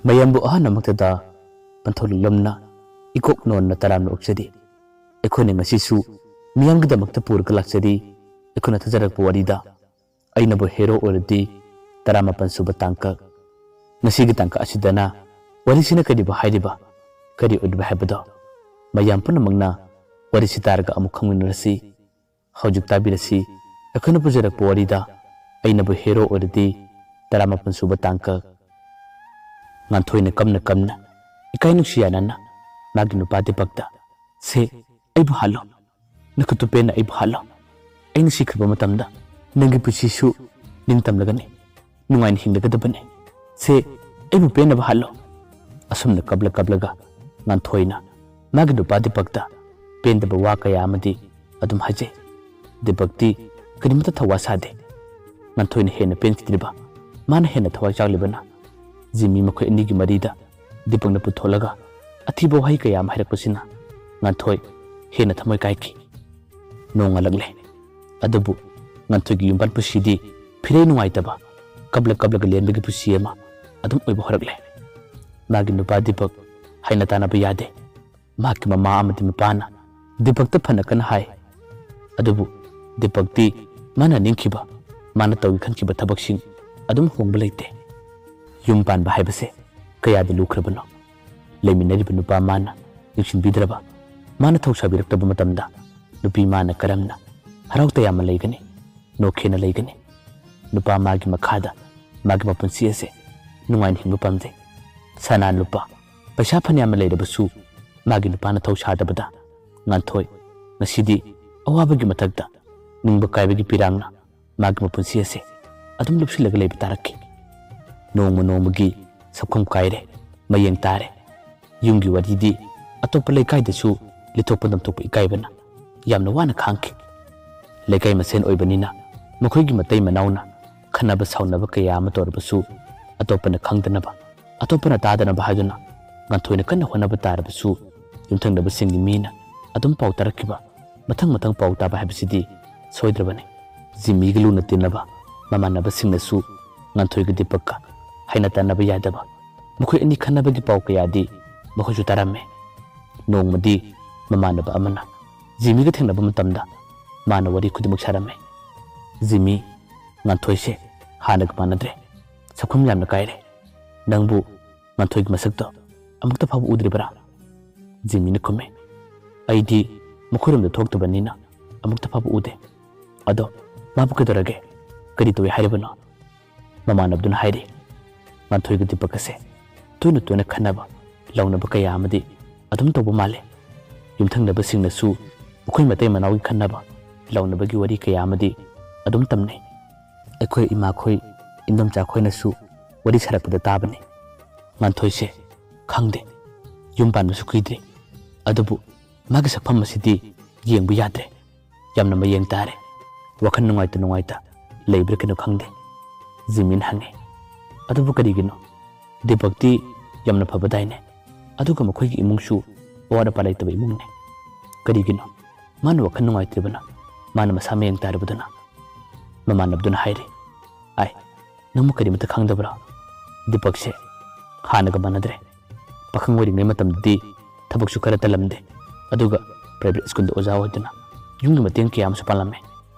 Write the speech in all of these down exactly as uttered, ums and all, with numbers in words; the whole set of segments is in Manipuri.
ꯃꯌꯥꯝꯕꯨ ꯑꯍꯥꯟꯕꯃꯛꯇꯗ ꯄꯟꯊꯧꯂꯨꯛꯂꯝꯅ ꯏꯀꯣꯛ ꯅꯣꯟꯅ ꯇꯔꯥꯝꯅ ꯑꯣꯛꯆꯔꯤ꯫ ꯑꯩꯈꯣꯏꯅ ꯉꯁꯤꯁꯨ ꯃꯤꯌꯥꯝꯒꯤꯗꯃꯛꯇ ꯄꯨꯔꯒ ꯂꯥꯛꯆꯔꯤ꯫ ꯑꯩꯈꯣꯏꯅ ꯊꯥꯖꯔꯛꯄ ꯋꯥꯔꯤꯗ ꯑꯩꯅꯕꯨ ꯍꯦꯔꯣ ꯑꯣꯏꯔꯗꯤ ꯇꯔꯥꯃꯥꯄꯟ ꯁꯨꯕ ꯇꯥꯡꯀꯛ꯫ ꯉꯁꯤꯒꯤ ꯇꯥꯡꯀꯛ ꯑꯁꯤꯗꯅ ꯋꯥꯔꯤꯁꯤꯅ ꯀꯔꯤꯕꯨ ꯍꯥꯏꯔꯤꯕ, ꯀꯔꯤ ꯑꯣꯏꯔꯤꯕ ꯍꯥꯏꯕꯗꯣ ꯃꯌꯥꯝ ꯄꯨꯝꯅꯃꯛꯅ ꯋꯥꯔꯤꯁꯤ ꯇꯥꯔꯒ ꯑꯃꯨꯛ ꯈꯪꯃꯤꯟꯅꯔꯁꯤ꯫ ꯍꯧꯖꯤꯛ ꯇꯥꯕꯤꯔꯁꯤ ꯑꯩꯈꯣꯏꯅ ꯄꯨꯖꯔꯛꯄ ꯋꯥꯔꯤꯗ ꯑꯩꯅꯕꯨ ꯍꯦꯔꯣ ꯑꯣꯏꯔꯗꯤ ꯇꯔꯥꯃꯥꯄꯟ ꯁꯨꯕ ꯇꯥꯡꯀꯛ꯫ ꯉꯥꯟꯊꯣꯏꯅ ꯀꯝꯅ ꯀꯝꯅ ꯏꯀꯥꯏ ꯅꯨꯡꯁꯤ ꯌꯥꯅꯅ ꯃꯥꯒꯤ ꯅꯨꯄꯥ ꯗꯤꯄꯛꯇ, "ꯁꯦ, ꯑꯩꯕꯨ ꯍꯥꯠꯂꯣ, ꯅꯈꯨꯠꯇꯨ ꯄꯦꯟꯅ ꯑꯩꯕꯨ ꯍꯥꯠꯂꯣ꯫ ꯑꯩꯅ ꯁꯤꯈ꯭ꯔꯕ ꯃꯇꯝꯗ ꯅꯪꯒꯤ ꯄꯨꯟꯁꯤꯁꯨ ꯅꯤꯡꯇꯝꯂꯒꯅꯤ, ꯅꯨꯡꯉꯥꯏꯅ ꯍꯤꯡꯂꯒꯗꯕꯅꯤ꯫ ꯁꯦ, ꯑꯩꯕꯨ ꯄꯦꯟꯅꯕ ꯍꯥꯠꯂꯣ"꯫ ꯑꯁꯨꯝꯅ ꯀꯞꯂ ꯀꯞꯂꯒ ꯉꯥꯟꯊꯣꯏꯅ ꯃꯥꯒꯤ ꯅꯨꯄꯥ ꯗꯤꯄꯛꯇ ꯄꯦꯟꯗꯕ ꯋꯥ ꯀꯌꯥ ꯑꯃꯗꯤ ꯑꯗꯨꯝ ꯍꯥꯏꯖꯩ꯫ ꯗꯤꯄꯛꯇꯤ ꯀꯔꯤꯃꯠꯇ ꯊꯧꯋꯥ ꯁꯥꯗꯦ꯫ ꯉꯥꯟꯊꯣꯏꯅ ꯍꯦꯟꯅ ꯄꯦꯟꯈꯤꯗ꯭ꯔꯤꯕ, ꯃꯥꯅ ꯍꯦꯟꯅ ꯊꯋꯥꯏ ꯆꯥꯛꯂꯤꯕꯅ ꯖꯤꯃꯤ ꯃꯈꯣꯏ ꯑꯅꯤꯒꯤ ꯃꯔꯤꯗ ꯗꯤꯄꯛꯅ ꯄꯨꯊꯣꯛꯂꯒ ꯑꯊꯤꯕ ꯋꯥꯍꯩ ꯀꯌꯥ ꯑꯃ ꯍꯥꯏꯔꯛꯄꯁꯤꯅ ꯉꯥꯟꯊꯣꯏ ꯍꯦꯟꯅ ꯊꯃꯣꯏ ꯀꯥꯏꯈꯤ꯫ ꯅꯣꯡꯉꯥꯜꯂꯛꯂꯦ꯫ ꯑꯗꯨꯕꯨ ꯉꯥꯟꯊꯣꯏꯒꯤ ꯌꯨꯝꯕꯥꯟ ꯄꯨꯟꯁꯤꯗꯤ ꯐꯤꯔꯩ ꯅꯨꯡꯉꯥꯏꯇꯕ, ꯀꯞꯂ ꯀꯞꯂꯒ ꯂꯦꯟꯕꯒꯤ ꯄꯨꯟꯁꯤ ꯑꯃ ꯑꯗꯨꯝ ꯑꯣꯏꯕ ꯍꯧꯔꯛꯂꯦ꯫ ꯃꯥꯒꯤ ꯅꯨꯄꯥ ꯗꯤꯄꯛ ꯍꯥꯏꯅ ꯇꯥꯟꯅꯕ ꯌꯥꯗꯦ꯫ ꯃꯍꯥꯛꯀꯤ ꯃꯃꯥ ꯑꯃꯗꯤ ꯃꯄꯥꯅ ꯗꯤꯄꯛꯇ ꯐꯅ ꯀꯟꯅ ꯍꯥꯏ꯫ ꯑꯗꯨꯕꯨ ꯗꯤꯄꯛꯇꯤ ꯃꯥꯅ ꯅꯤꯡꯈꯤꯕ, ꯃꯥꯅ ꯇꯧꯒꯦ ꯈꯟꯈꯤꯕ ꯊꯕꯛꯁꯤꯡ ꯑꯗꯨꯝ ꯍꯣꯡꯕ ꯂꯩꯇꯦ꯫ ꯌꯨꯝ ꯄꯥꯟꯕ ꯍꯥꯏꯕꯁꯦ ꯀꯌꯥꯗ ꯂꯨꯈ꯭ꯔꯕꯅꯣ꯫ ꯂꯩꯃꯤꯟꯅꯔꯤꯕ ꯅꯨꯄꯥ ꯃꯥꯅ ꯌꯦꯡꯁꯤꯟꯕꯤꯗ꯭ꯔꯕ, ꯃꯥꯅ ꯊꯧꯁꯥꯕꯤꯔꯛꯇꯕ ꯃꯇꯝꯗ ꯅꯨꯄꯤ ꯃꯥꯅ ꯀꯔꯝꯅ ꯍꯔꯥꯎ ꯇꯌꯥꯝꯅ ꯂꯩꯒꯅꯤ, ꯅꯣꯛꯈꯦꯅ ꯂꯩꯒꯅꯤ? ꯅꯨꯄꯥ ꯃꯥꯒꯤ ꯃꯈꯥꯗ ꯃꯥꯒꯤ ꯃꯄꯨꯟꯁꯤ ꯑꯁꯦ ꯅꯨꯡꯉꯥꯏꯅ ꯍꯤꯡꯕ ꯄꯥꯝꯖꯩ꯫ ꯁꯅꯥ ꯂꯨꯄꯥ, ꯄꯩꯁꯥ ꯐꯅꯌꯥꯝꯅ ꯂꯩꯔꯕꯁꯨ ꯃꯥꯒꯤ ꯅꯨꯄꯥꯅ ꯊꯧꯁꯥꯗꯕꯗ ꯉꯥꯟꯊꯣꯏ ꯉꯁꯤꯗꯤ ꯑꯋꯥꯕꯒꯤ ꯃꯊꯛꯇ ꯅꯤꯡꯕ ꯀꯥꯏꯕꯒꯤ ꯄꯤꯔꯥꯡꯅ ꯃꯥꯒꯤ ꯃꯄꯨꯟꯁꯤ ꯑꯁꯦ ꯑꯗꯨꯝ ꯂꯨꯞꯁꯤꯜꯂꯒ ꯂꯩꯕ ꯇꯥꯔꯛꯈꯤ꯫ ꯅꯣꯡꯃ ꯅꯣꯡꯃꯒꯤ ꯁꯛꯐꯝ ꯀꯥꯏꯔꯦ, ꯃꯌꯦꯡ ꯇꯥꯔꯦ꯫ ꯌꯨꯝꯒꯤ ꯋꯥꯔꯤꯗꯤ ꯑꯇꯣꯞꯄ ꯂꯩꯀꯥꯏꯗꯁꯨ ꯂꯤꯊꯣꯛꯄ ꯗꯝꯊꯣꯛꯄ ꯏꯀꯥꯏꯕꯅ ꯌꯥꯝꯅ ꯋꯥꯅ ꯈꯥꯡꯈꯤ꯫ ꯂꯩꯀꯥꯏ ꯃꯁꯦꯟ ꯑꯣꯏꯕꯅꯤꯅ ꯃꯈꯣꯏꯒꯤ ꯃꯇꯩ ꯃꯅꯥꯎꯅ ꯈꯟꯅꯕ ꯁꯥꯎꯅꯕ ꯀꯌꯥ ꯑꯃ ꯇꯧꯔꯕꯁꯨ ꯑꯇꯣꯞꯄꯅ ꯈꯪꯗꯅꯕ, ꯑꯇꯣꯞꯄꯅ ꯇꯥꯗꯅꯕ ꯍꯥꯏꯗꯨꯅ ꯉꯥꯟꯊꯣꯏꯅ ꯀꯟꯅ ꯍꯣꯠꯅꯕ ꯇꯥꯔꯕꯁꯨ ꯌꯨꯝꯊꯪꯅꯕꯁꯤꯡꯒꯤ ꯃꯤꯅ ꯑꯗꯨꯝ ꯄꯥꯎ ꯇꯥꯔꯛꯈꯤꯕ, ꯃꯊꯪ ꯃꯊꯪ ꯄꯥꯎ ꯇꯥꯕ ꯍꯥꯏꯕꯁꯤꯗꯤ ꯁꯣꯏꯗ꯭ꯔꯕꯅꯤ꯫ ꯖꯤꯝꯃꯤꯒ ꯂꯨꯅ ꯇꯤꯟꯅꯕ ꯃꯃꯥꯟꯅꯕꯁꯤꯡꯅꯁꯨ ꯉꯥꯟꯊꯣꯏꯒ ꯗꯤꯄꯛꯀ ꯍꯥꯏꯅ ꯇꯥꯟꯅꯕ ꯌꯥꯗꯕ, ꯃꯈꯣꯏ ꯑꯅꯤ ꯈꯟꯅꯕꯒꯤ ꯄꯥꯎ ꯀꯌꯥꯗꯤ ꯃꯈꯣꯏꯁꯨ ꯇꯥꯔꯝꯃꯤ꯫ ꯅꯣꯡꯃꯗꯤ ꯃꯃꯥꯟꯅꯕ ꯑꯃꯅ ꯖꯤꯃꯤꯒ ꯊꯦꯡꯅꯕ ꯃꯇꯝꯗ ꯃꯥꯅ ꯋꯥꯔꯤ ꯈꯨꯗꯤꯡꯃꯛ ꯁꯥꯔꯝꯃꯤ꯫ "ꯖꯤꯃꯤ, ꯉꯥꯟꯊꯣꯏꯁꯦ ꯍꯥꯟꯅꯒ ꯃꯥꯟꯅꯗ꯭ꯔꯦ꯫ ꯁꯛꯐꯝ ꯌꯥꯝꯅ ꯀꯥꯏꯔꯦ꯫ ꯅꯪꯕꯨ ꯉꯥꯟꯊꯣꯏꯒꯤ ꯃꯁꯛꯇꯣ ꯑꯃꯨꯛꯇ ꯐꯥꯎꯕ ꯎꯗ꯭ꯔꯤꯕ꯭ꯔꯥ?" ꯖꯤꯃꯤꯅ ꯈꯨꯝꯃꯤ, "ꯑꯩꯗꯤ ꯃꯈꯣꯏꯔꯣꯝꯗ ꯊꯣꯛꯇꯕꯅꯤꯅ ꯑꯃꯨꯛꯇ ꯐꯥꯎꯕ ꯎꯗꯦ꯫ ꯑꯗꯣ ꯃꯥꯕꯨ ꯀꯩꯗꯧꯔꯒꯦ? ꯀꯔꯤ ꯇꯧꯏ ꯍꯥꯏꯔꯤꯕꯅꯣ?" ꯃꯃꯥꯟꯅꯕꯗꯨꯅ ꯍꯥꯏꯔꯤ, "ꯉꯥꯟꯊꯣꯏꯒ ꯗꯤꯄꯛ ꯑꯁꯦ ꯇꯣꯏꯅ ꯇꯣꯏꯅ ꯈꯟꯅꯕ ꯂꯥꯎꯅꯕ ꯀꯌꯥ ꯑꯃꯗꯤ ꯑꯗꯨꯝ ꯇꯧꯕ ꯃꯥꯜꯂꯦ꯫ ꯌꯨꯝꯊꯪꯅꯕꯁꯤꯡꯅꯁꯨ ꯃꯈꯣꯏ ꯃꯇꯩ ꯃꯅꯥꯎꯒꯤ ꯈꯟꯅꯕ ꯂꯥꯎꯅꯕꯒꯤ ꯋꯥꯔꯤ ꯀꯌꯥ ꯑꯃꯗꯤ ꯑꯗꯨꯝ ꯇꯝꯅꯩ꯫ ꯑꯩꯈꯣꯏ ꯏꯃꯥꯈꯣꯏ, ꯏꯟꯗꯣꯝꯆꯥꯈꯣꯏꯅꯁꯨ ꯋꯥꯔꯤ ꯁꯥꯔꯛꯄꯗ ꯇꯥꯕꯅꯤ꯫ ꯉꯥꯟꯊꯣꯏꯁꯦ ꯈꯪꯗꯦ, ꯌꯨꯝ ꯄꯥꯟꯕꯁꯨ ꯀꯨꯏꯗ꯭ꯔꯤ꯫ ꯑꯗꯨꯕꯨ ꯃꯥꯒꯤ ꯁꯛꯐꯝ ꯑꯁꯤꯗꯤ ꯌꯦꯡꯕ ꯌꯥꯗ꯭ꯔꯦ꯫ ꯌꯥꯝꯅ ꯃꯌꯦꯡ ꯇꯥꯔꯦ꯫ ꯋꯥꯈꯜ ꯅꯨꯡꯉꯥꯏꯇ ꯅꯨꯡꯉꯥꯏꯇ ꯂꯩꯕ꯭ꯔꯥ ꯀꯩꯅꯣ ꯈꯪꯗꯦ꯫" ꯖꯤꯃꯤꯅ ꯍꯪꯉꯤ, "ꯑꯗꯨꯕꯨ ꯀꯔꯤꯒꯤꯅꯣ? ꯗꯤꯄꯛꯇꯤ ꯌꯥꯝꯅ ꯐꯕꯗꯥꯏꯅꯦ꯫ ꯑꯗꯨꯒ ꯃꯈꯣꯏꯒꯤ ꯏꯃꯨꯡꯁꯨ ꯑꯋꯥꯠ ꯑꯄꯥ ꯂꯩꯇꯕ ꯏꯃꯨꯡꯅꯦ꯫ ꯀꯔꯤꯒꯤꯅꯣ ꯃꯥꯅ ꯋꯥꯈꯜ ꯅꯨꯡꯉꯥꯏꯇ꯭ꯔꯤꯕꯅ, ꯃꯥꯅ ꯃꯁꯥ ꯃꯌꯦꯡ ꯇꯥꯔꯤꯕꯗꯨꯅ?" ꯃꯃꯥꯟꯅꯕꯗꯨꯅ ꯍꯥꯏꯔꯤ, "ꯑꯥꯏ, ꯅꯪꯕꯨ ꯀꯔꯤꯃꯇ ꯈꯪꯗꯕ꯭ꯔꯥ? ꯗꯤꯄꯛꯁꯦ ꯍꯥꯟꯅꯒ ꯃꯥꯟꯅꯗ꯭ꯔꯦ꯫ ꯄꯥꯈꯪ ꯑꯣꯏꯔꯤꯉꯩ ꯃꯇꯝꯗꯗꯤ ꯊꯕꯛꯁꯨ ꯈꯔ ꯇꯜꯂꯝꯗꯦ, ꯑꯗꯨꯒ ꯄ꯭ꯔꯥꯏꯚꯦꯠ ꯁ꯭ꯀꯨꯜꯗ ꯑꯣꯖꯥ ꯑꯣꯏꯗꯨꯅ ꯌꯨꯝꯒꯤ ꯃꯇꯦꯡ ꯀꯌꯥ ꯑꯃꯁꯨ ꯄꯥꯡꯂꯝꯃꯦ꯫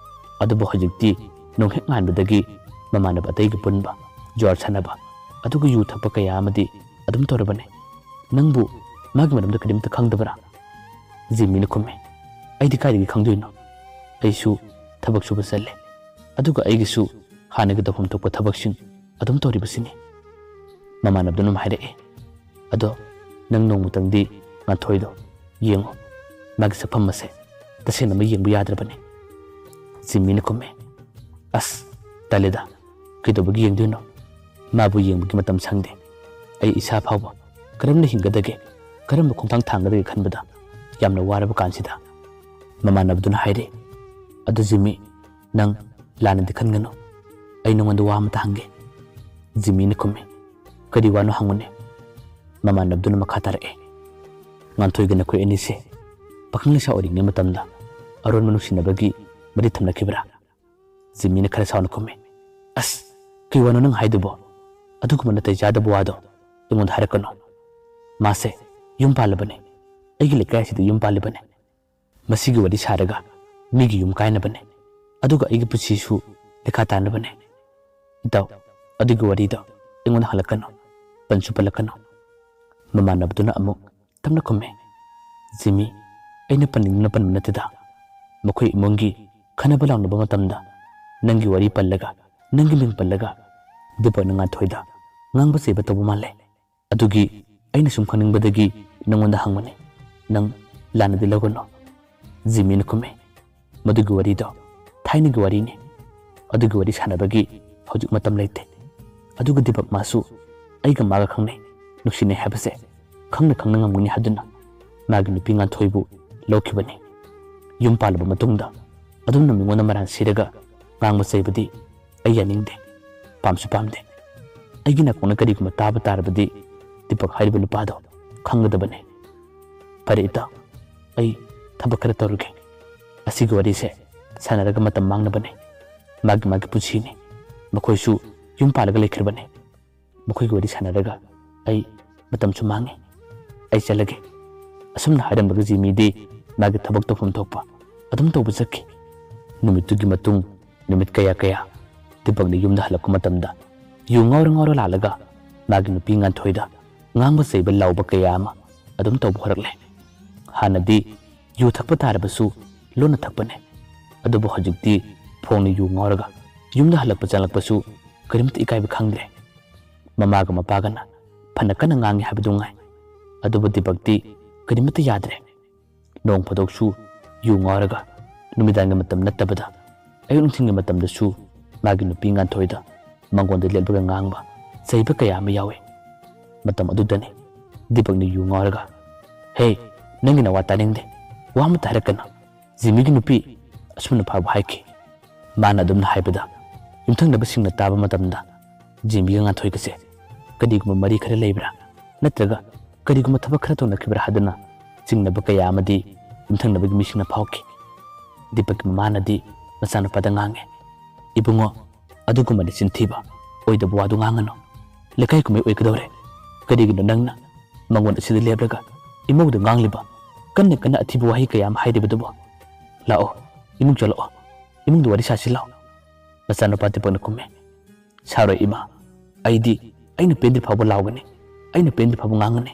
ꯑꯗꯨꯕꯨ ꯍꯧꯖꯤꯛꯇꯤ ꯅꯣꯡ ꯍꯦꯛ ꯉꯥꯟꯕꯗꯒꯤ ꯃꯃꯥꯟꯅꯕ ꯑꯇꯩꯒ ꯄꯨꯟꯕ, ꯖꯨꯋꯥꯔ ꯁꯥꯟꯅꯕ, ꯑꯗꯨꯒ ꯌꯨ ꯊꯛꯄ ꯀꯌꯥ ꯑꯃꯗꯤ ꯑꯗꯨꯝ ꯇꯧꯔꯕꯅꯦ꯫ ꯅꯪꯕꯨ ꯃꯥꯒꯤ ꯃꯔꯝꯗ ꯀꯔꯤꯝꯇ ꯈꯪꯗꯕ꯭ꯔꯥ?" ꯖꯤꯃꯤꯅ ꯈꯨꯝꯃꯤ, "ꯑꯩꯗꯤ ꯀꯥꯏꯗꯒꯤ ꯈꯪꯗꯣꯏꯅꯣ? ꯑꯩꯁꯨ ꯊꯕꯛ ꯁꯨꯕ ꯆꯠꯂꯦ, ꯑꯗꯨꯒ ꯑꯩꯒꯤꯁꯨ ꯍꯥꯟꯅꯒꯤ ꯇꯧꯐꯝ ꯊꯣꯛꯄ ꯊꯕꯛꯁꯤꯡ ꯑꯗꯨꯝ ꯇꯧꯔꯤꯕꯁꯤꯅꯤ꯫" ꯃꯃꯥꯟꯅꯕꯗꯨꯅ ꯑꯃꯨꯛ ꯍꯥꯏꯔꯛꯑꯦ, "ꯑꯗꯣ ꯅꯪ ꯅꯣꯡꯃꯇꯪꯗꯤ ꯉꯥꯟꯊꯣꯏꯗꯣ ꯌꯦꯡꯉꯣ, ꯃꯥꯒꯤ ꯁꯛꯐꯝ ꯑꯁꯦ ꯇꯁꯦꯡꯅꯃꯛ ꯌꯦꯡꯕ ꯌꯥꯗ꯭ꯔꯕꯅꯤ꯫" ꯖꯤꯃꯤꯅ ꯈꯨꯝꯃꯦ, "ꯑꯁ, ꯇꯜꯂꯦꯗ, ꯀꯩꯗꯧꯕꯒꯤ ꯌꯦꯡꯗꯣꯏꯅꯣ? ꯃꯥꯕꯨ ꯌꯦꯡꯕꯒꯤ ꯃꯇꯝ ꯁꯪꯗꯦ꯫ ꯑꯩ ꯏꯁꯥ ꯐꯥꯎꯕ ꯀꯔꯝꯅ ꯍꯤꯡꯒꯗꯒꯦ, ꯀꯔꯝꯕ ꯈꯣꯡꯊꯥꯡ ꯊꯥꯡꯒꯗꯒꯦ ꯈꯟꯕꯗ ꯌꯥꯝꯅ ꯋꯥꯔꯕ ꯀꯥꯟꯁꯤꯗ꯫" ꯃꯃꯥꯟꯅꯕꯗꯨꯅ ꯍꯥꯏꯔꯤ, "ꯑꯗꯨ ꯖꯤꯃꯤ, ꯅꯪ ꯂꯥꯟꯅꯗꯤ ꯈꯟꯒꯅꯨ꯫ ꯑꯩ ꯅꯉꯣꯟꯗ ꯋꯥ ꯑꯃꯇ ꯍꯪꯒꯦ꯫" ꯖꯤꯃꯤꯅ ꯈꯨꯝꯃꯤ, "ꯀꯔꯤ ꯋꯥꯅꯣ ꯍꯪꯉꯨꯅꯦ꯫" ꯃꯃꯥꯟꯅꯕꯗꯨꯅ ꯃꯈꯥ ꯇꯥꯔꯛꯑꯦ, "ꯉꯥꯟꯊꯣꯏꯒ ꯅꯈꯣꯏ ꯑꯅꯤꯁꯦ ꯄꯥꯈꯪ ꯂꯩꯁꯥ ꯑꯣꯏꯔꯤꯉꯩ ꯃꯇꯝꯗ ꯑꯔꯣꯟꯕ ꯅꯨꯡꯁꯤꯅꯕꯒꯤ ꯃꯔꯤ ꯊꯝꯅꯈꯤꯕ꯭ꯔꯥ?" ꯖꯤꯃꯤꯅ ꯈꯔ ꯁꯥꯎꯅ ꯈꯨꯝꯃꯤ, "ꯑꯁ, ꯀꯩ ꯋꯥꯅꯣ ꯅꯪ ꯍꯥꯏꯗꯨꯕꯣ? ꯑꯗꯨꯒꯨꯝꯕ ꯅꯥꯇꯩ ꯆꯥꯗꯕ ꯋꯥꯗꯣ ꯑꯩꯉꯣꯟꯗ ꯍꯥꯏꯔꯛꯀꯅꯨ꯫ ꯃꯥꯁꯦ ꯌꯨꯝ ꯄꯥꯜꯂꯕꯅꯦ, ꯑꯩꯒꯤ ꯂꯩꯀꯥꯏ ꯑꯁꯤꯗ ꯌꯨꯝ ꯄꯥꯜꯂꯤꯕꯅꯦ꯫ ꯃꯁꯤꯒꯤ ꯋꯥꯔꯤ ꯁꯥꯔꯒ ꯃꯤꯒꯤ ꯌꯨꯝ ꯀꯥꯏꯅꯕꯅꯦ, ꯑꯗꯨꯒ ꯑꯩꯒꯤ ꯄꯨꯟꯁꯤꯁꯨ ꯂꯩꯈꯥ ꯇꯥꯅꯕꯅꯦ꯫ ꯏꯇꯥꯎ, ꯑꯗꯨꯒꯤ ꯋꯥꯔꯤꯗꯣ ꯑꯩꯉꯣꯟꯗ ꯍꯜꯂꯛꯀꯅꯨ, ꯄꯟꯁꯨ ꯄꯜꯂꯛꯀꯅꯨ꯫ ꯃꯃꯥꯟꯅꯕꯗꯨꯅ ꯑꯃꯨꯛ ꯇꯞꯅ ꯈꯨꯝꯃꯦ, "ꯖꯤꯃꯤ, ꯑꯩꯅ ꯄꯟꯅꯤꯡꯗꯨꯅ ꯄꯟꯕ ꯅꯠꯇꯦꯗ꯫ ꯃꯈꯣꯏ ꯏꯃꯨꯡꯒꯤ ꯈꯟꯅꯕ ꯂꯥꯎꯅꯕ ꯃꯇꯝꯗ ꯅꯪꯒꯤ ꯋꯥꯔꯤ ꯄꯜꯂꯒ, ꯅꯪꯒꯤ ꯃꯤꯡ ꯄꯜꯂꯒ ꯗꯤꯄꯛꯅ ꯉꯥꯟꯊꯣꯏꯗ ꯉꯥꯡꯕ ꯆꯩꯕ ꯇꯧꯕ ꯃꯥꯜꯂꯦ꯫ ꯑꯗꯨꯒꯤ ꯑꯩꯅ ꯁꯨꯝ ꯈꯪꯅꯤꯡꯕꯗꯒꯤ ꯅꯪꯉꯣꯟꯗ ꯍꯪꯕꯅꯤ꯫ ꯅꯪ ꯂꯥꯟꯅꯗꯤ ꯂꯧꯒꯅꯨ꯫" ꯖꯤꯃꯤꯅ ꯈꯨꯝꯃꯦ, "ꯃꯗꯨꯒꯤ ꯋꯥꯔꯤꯗꯣ ꯊꯥꯏꯅꯒꯤ ꯋꯥꯔꯤꯅꯤ꯫ ꯑꯗꯨꯒꯤ ꯋꯥꯔꯤ ꯁꯥꯟꯅꯕꯒꯤ ꯍꯧꯖꯤꯛ ꯃꯇꯝ ꯂꯩꯇꯦ꯫ ꯑꯗꯨꯒ ꯗꯤꯄꯛ ꯃꯥꯁꯨ ꯑꯩꯒ ꯃꯥꯒ ꯈꯪꯅꯩ, ꯅꯨꯡꯁꯤꯅꯩ ꯍꯥꯏꯕꯁꯦ ꯈꯪꯅ ꯈꯪꯅ ꯉꯝꯒꯅꯤ ꯍꯥꯏꯗꯨꯅ ꯃꯥꯒꯤ ꯅꯨꯄꯤ ꯉꯥꯟꯊꯣꯏꯕꯨ ꯂꯧꯈꯤꯕꯅꯤ꯫ ꯌꯨꯝ ꯄꯥꯜꯂꯕ ꯃꯇꯨꯡꯗ ꯑꯗꯨꯝꯅ ꯃꯤꯉꯣꯟꯗ ꯃꯔꯥꯟ ꯁꯤꯔꯒ ꯉꯥꯡꯕ ꯆꯩꯕꯗꯤ ꯑꯩ ꯌꯥꯅꯤꯡꯗꯦ, ꯄꯥꯝꯁꯨ ꯄꯥꯝꯗꯦ꯫ ꯑꯩꯒꯤ ꯅꯥꯀꯣꯡꯅ ꯀꯔꯤꯒꯨꯝꯕ ꯇꯥꯕ ꯇꯥꯔꯕꯗꯤ ꯗꯤꯄꯛ ꯍꯥꯏꯔꯤꯕ ꯅꯨꯄꯥꯗꯣ ꯈꯪꯒꯗꯕꯅꯤ꯫ ꯐꯔꯦ ꯏꯇꯥꯎ, ꯑꯩ ꯊꯕꯛ ꯈꯔ ꯇꯧꯔꯨꯒꯦ꯫ ꯑꯁꯤꯒꯤ ꯋꯥꯔꯤꯁꯦ ꯁꯥꯟꯅꯔꯒ ꯃꯇꯝ ꯃꯥꯡꯅꯕꯅꯤ꯫ ꯃꯥꯒꯤ ꯃꯥꯒꯤ ꯄꯨꯟꯁꯤꯅꯤ꯫ ꯃꯈꯣꯏꯁꯨ ꯌꯨꯝ ꯄꯥꯜꯂꯒ ꯂꯩꯈ꯭ꯔꯕꯅꯤ꯫ ꯃꯈꯣꯏꯒꯤ ꯋꯥꯔꯤ ꯁꯥꯟꯅꯔꯒ ꯑꯩ ꯃꯇꯝꯁꯨ ꯃꯥꯡꯉꯤ꯫ ꯑꯩ ꯆꯠꯂꯒꯦ꯫" ꯑꯁꯨꯝꯅ ꯍꯥꯏꯔꯝꯕꯒ ꯖꯤꯃꯤꯗꯤ ꯃꯥꯒꯤ ꯊꯕꯛ ꯇꯧꯐꯝ ꯊꯣꯛꯄ ꯑꯗꯨꯝ ꯇꯧꯕ ꯆꯠꯈꯤ꯫ ꯅꯨꯃꯤꯠꯇꯨꯒꯤ ꯃꯇꯨꯡ ꯅꯨꯃꯤꯠ ꯀꯌꯥ ꯀꯌꯥ ꯗꯤꯄꯛꯅ ꯌꯨꯝꯗ ꯍꯜꯂꯛꯄ ꯃꯇꯝꯗ ꯌꯨ ꯉꯥꯎꯔ ꯉꯥꯎꯔ ꯂꯥꯛꯂꯒ ꯃꯥꯒꯤ ꯅꯨꯄꯤ ꯉꯥꯟꯊꯣꯏꯗ ꯉꯥꯡꯕ ꯆꯩꯕ ꯂꯥꯎꯕ ꯀꯌꯥ ꯑꯃ ꯑꯗꯨꯝ ꯇꯧꯕ ꯍꯧꯔꯛꯂꯦ꯫ ꯍꯥꯟꯅꯗꯤ ꯌꯨ ꯊꯛꯄ ꯇꯥꯔꯕꯁꯨ ꯂꯣꯟꯅ ꯊꯛꯄꯅꯦ꯫ ꯑꯗꯨꯕꯨ ꯍꯧꯖꯤꯛꯇꯤ ꯐꯣꯡꯅ ꯌꯨ ꯉꯥꯎꯔꯒ ꯌꯨꯝꯗ ꯍꯜꯂꯛꯄ ꯆꯪꯂꯛꯄꯁꯨ ꯀꯔꯤꯝꯇ ꯏꯀꯥꯏꯕ ꯈꯪꯗ꯭ꯔꯦ꯫ ꯃꯃꯥꯒ ꯃꯄꯥꯒꯅ ꯐꯅ ꯀꯟꯅ ꯉꯥꯡꯉꯤ ꯍꯥꯏꯕꯗꯨ ꯉꯥꯏ꯫ ꯑꯗꯨꯕꯨ ꯗꯤꯄꯛꯇꯤ ꯀꯔꯤꯃꯠꯇ ꯌꯥꯗ꯭ꯔꯦ꯫ ꯅꯣꯡ ꯐꯥꯗꯣꯛꯁꯨ ꯌꯨ ꯉꯥꯎꯔꯒ ꯅꯨꯃꯤꯗꯥꯡꯒꯤ ꯃꯇꯝ ꯅꯠꯇꯕꯗ ꯑꯌꯨꯛ ꯅꯨꯡꯊꯤꯜꯒꯤ ꯃꯇꯝꯗꯁꯨ ꯃꯥꯒꯤ ꯅꯨꯄꯤ ꯉꯥꯟꯊꯣꯏꯗ ꯃꯉꯣꯟꯗ ꯂꯦꯞꯂꯒ ꯉꯥꯡꯕ, ꯆꯩꯕ ꯀꯌꯥ ꯑꯃ ꯌꯥꯎꯏ꯫ ꯃꯇꯝ ꯑꯗꯨꯗꯅꯤ ꯗꯤꯄꯛꯅ ꯌꯨ ꯉꯥꯎꯔꯒ, "ꯍꯦ, ꯅꯪꯒꯤ ꯅꯋꯥ ꯇꯥꯅꯤꯡꯗꯦ, ꯋꯥ ꯑꯃꯠꯇ ꯍꯥꯏꯔꯛꯀꯅꯨ꯫ ꯖꯤꯃꯤꯒꯤ ꯅꯨꯄꯤ ꯑꯁꯨꯝꯅ ꯐꯥꯎꯕ ꯍꯥꯏꯈꯤ꯫" ꯃꯥꯅ ꯑꯗꯨꯝꯅ ꯍꯥꯏꯕꯗ ꯌꯨꯝꯊꯪꯅꯕꯁꯤꯡꯅ ꯇꯥꯕ ꯃꯇꯝꯗ ꯖꯤꯃꯤꯒ ꯉꯥꯟꯊꯣꯏꯒꯁꯦ ꯀꯔꯤꯒꯨꯝꯕ ꯃꯔꯤ ꯈꯔ ꯂꯩꯕ꯭ꯔꯥ, ꯅꯠꯇ꯭ꯔꯒ ꯀꯔꯤꯒꯨꯝꯕ ꯊꯕꯛ ꯈꯔ ꯇꯧꯅꯈꯤꯕ꯭ꯔꯥ ꯍꯥꯏꯗꯨꯅ ꯆꯤꯡꯅꯕ ꯀꯌꯥ ꯑꯃꯗꯤ ꯌꯨꯝꯊꯪꯅꯕꯒꯤ ꯃꯤꯁꯤꯡꯅ ꯐꯥꯎꯈꯤ꯫ ꯗꯤꯄꯛꯀꯤ ꯃꯃꯥꯅꯗꯤ ꯃꯆꯥꯅꯨꯄꯥꯗ ꯉꯥꯡꯉꯦ, "ꯏꯕꯨꯡꯉꯣ, ꯑꯗꯨꯒꯨꯝꯕꯗꯤ ꯆꯤꯟꯊꯤꯕ, ꯑꯣꯏꯗꯕ ꯋꯥꯗꯨ ꯉꯥꯡꯒꯅꯨ꯫ ꯂꯩꯀꯥꯏ ꯀꯨꯝꯍꯩ ꯑꯣꯏꯒꯗꯧꯔꯦ꯫ "ꯀꯔꯤꯒꯤꯅꯣ ꯅꯪꯅ ꯃꯉꯣꯟ ꯑꯁꯤꯗ ꯂꯦꯞꯂꯒ ꯏꯃꯧꯗ ꯉꯥꯡꯂꯤꯕ, ꯀꯟꯅ ꯀꯟꯅ ꯑꯊꯤꯕ ꯋꯥꯍꯩ ꯀꯌꯥ ꯑꯃ ꯍꯥꯏꯔꯤꯕꯗꯨꯕꯣ? ꯂꯥꯛꯑꯣ, ꯏꯃꯨꯡ ꯆꯠꯂꯛꯑꯣ, ꯏꯃꯨꯡꯗ ꯋꯥꯔꯤ ꯁꯥꯁꯤ ꯂꯥꯛꯑꯣ꯫ ꯅꯆꯥꯅꯨꯄꯥ ꯗꯤꯄꯛꯅ ꯈꯨꯝꯃꯦ꯫ "ꯁꯥꯔꯣꯏ ꯏꯃꯥ, ꯑꯩꯗꯤ ꯑꯩꯅ ꯄꯦꯟꯗ꯭ꯔꯤ ꯐꯥꯎꯕ ꯂꯥꯎꯒꯅꯤ, ꯑꯩꯅ ꯄꯦꯟꯗ꯭ꯔꯤ ꯐꯥꯎꯕ ꯉꯥꯡꯒꯅꯤ꯫"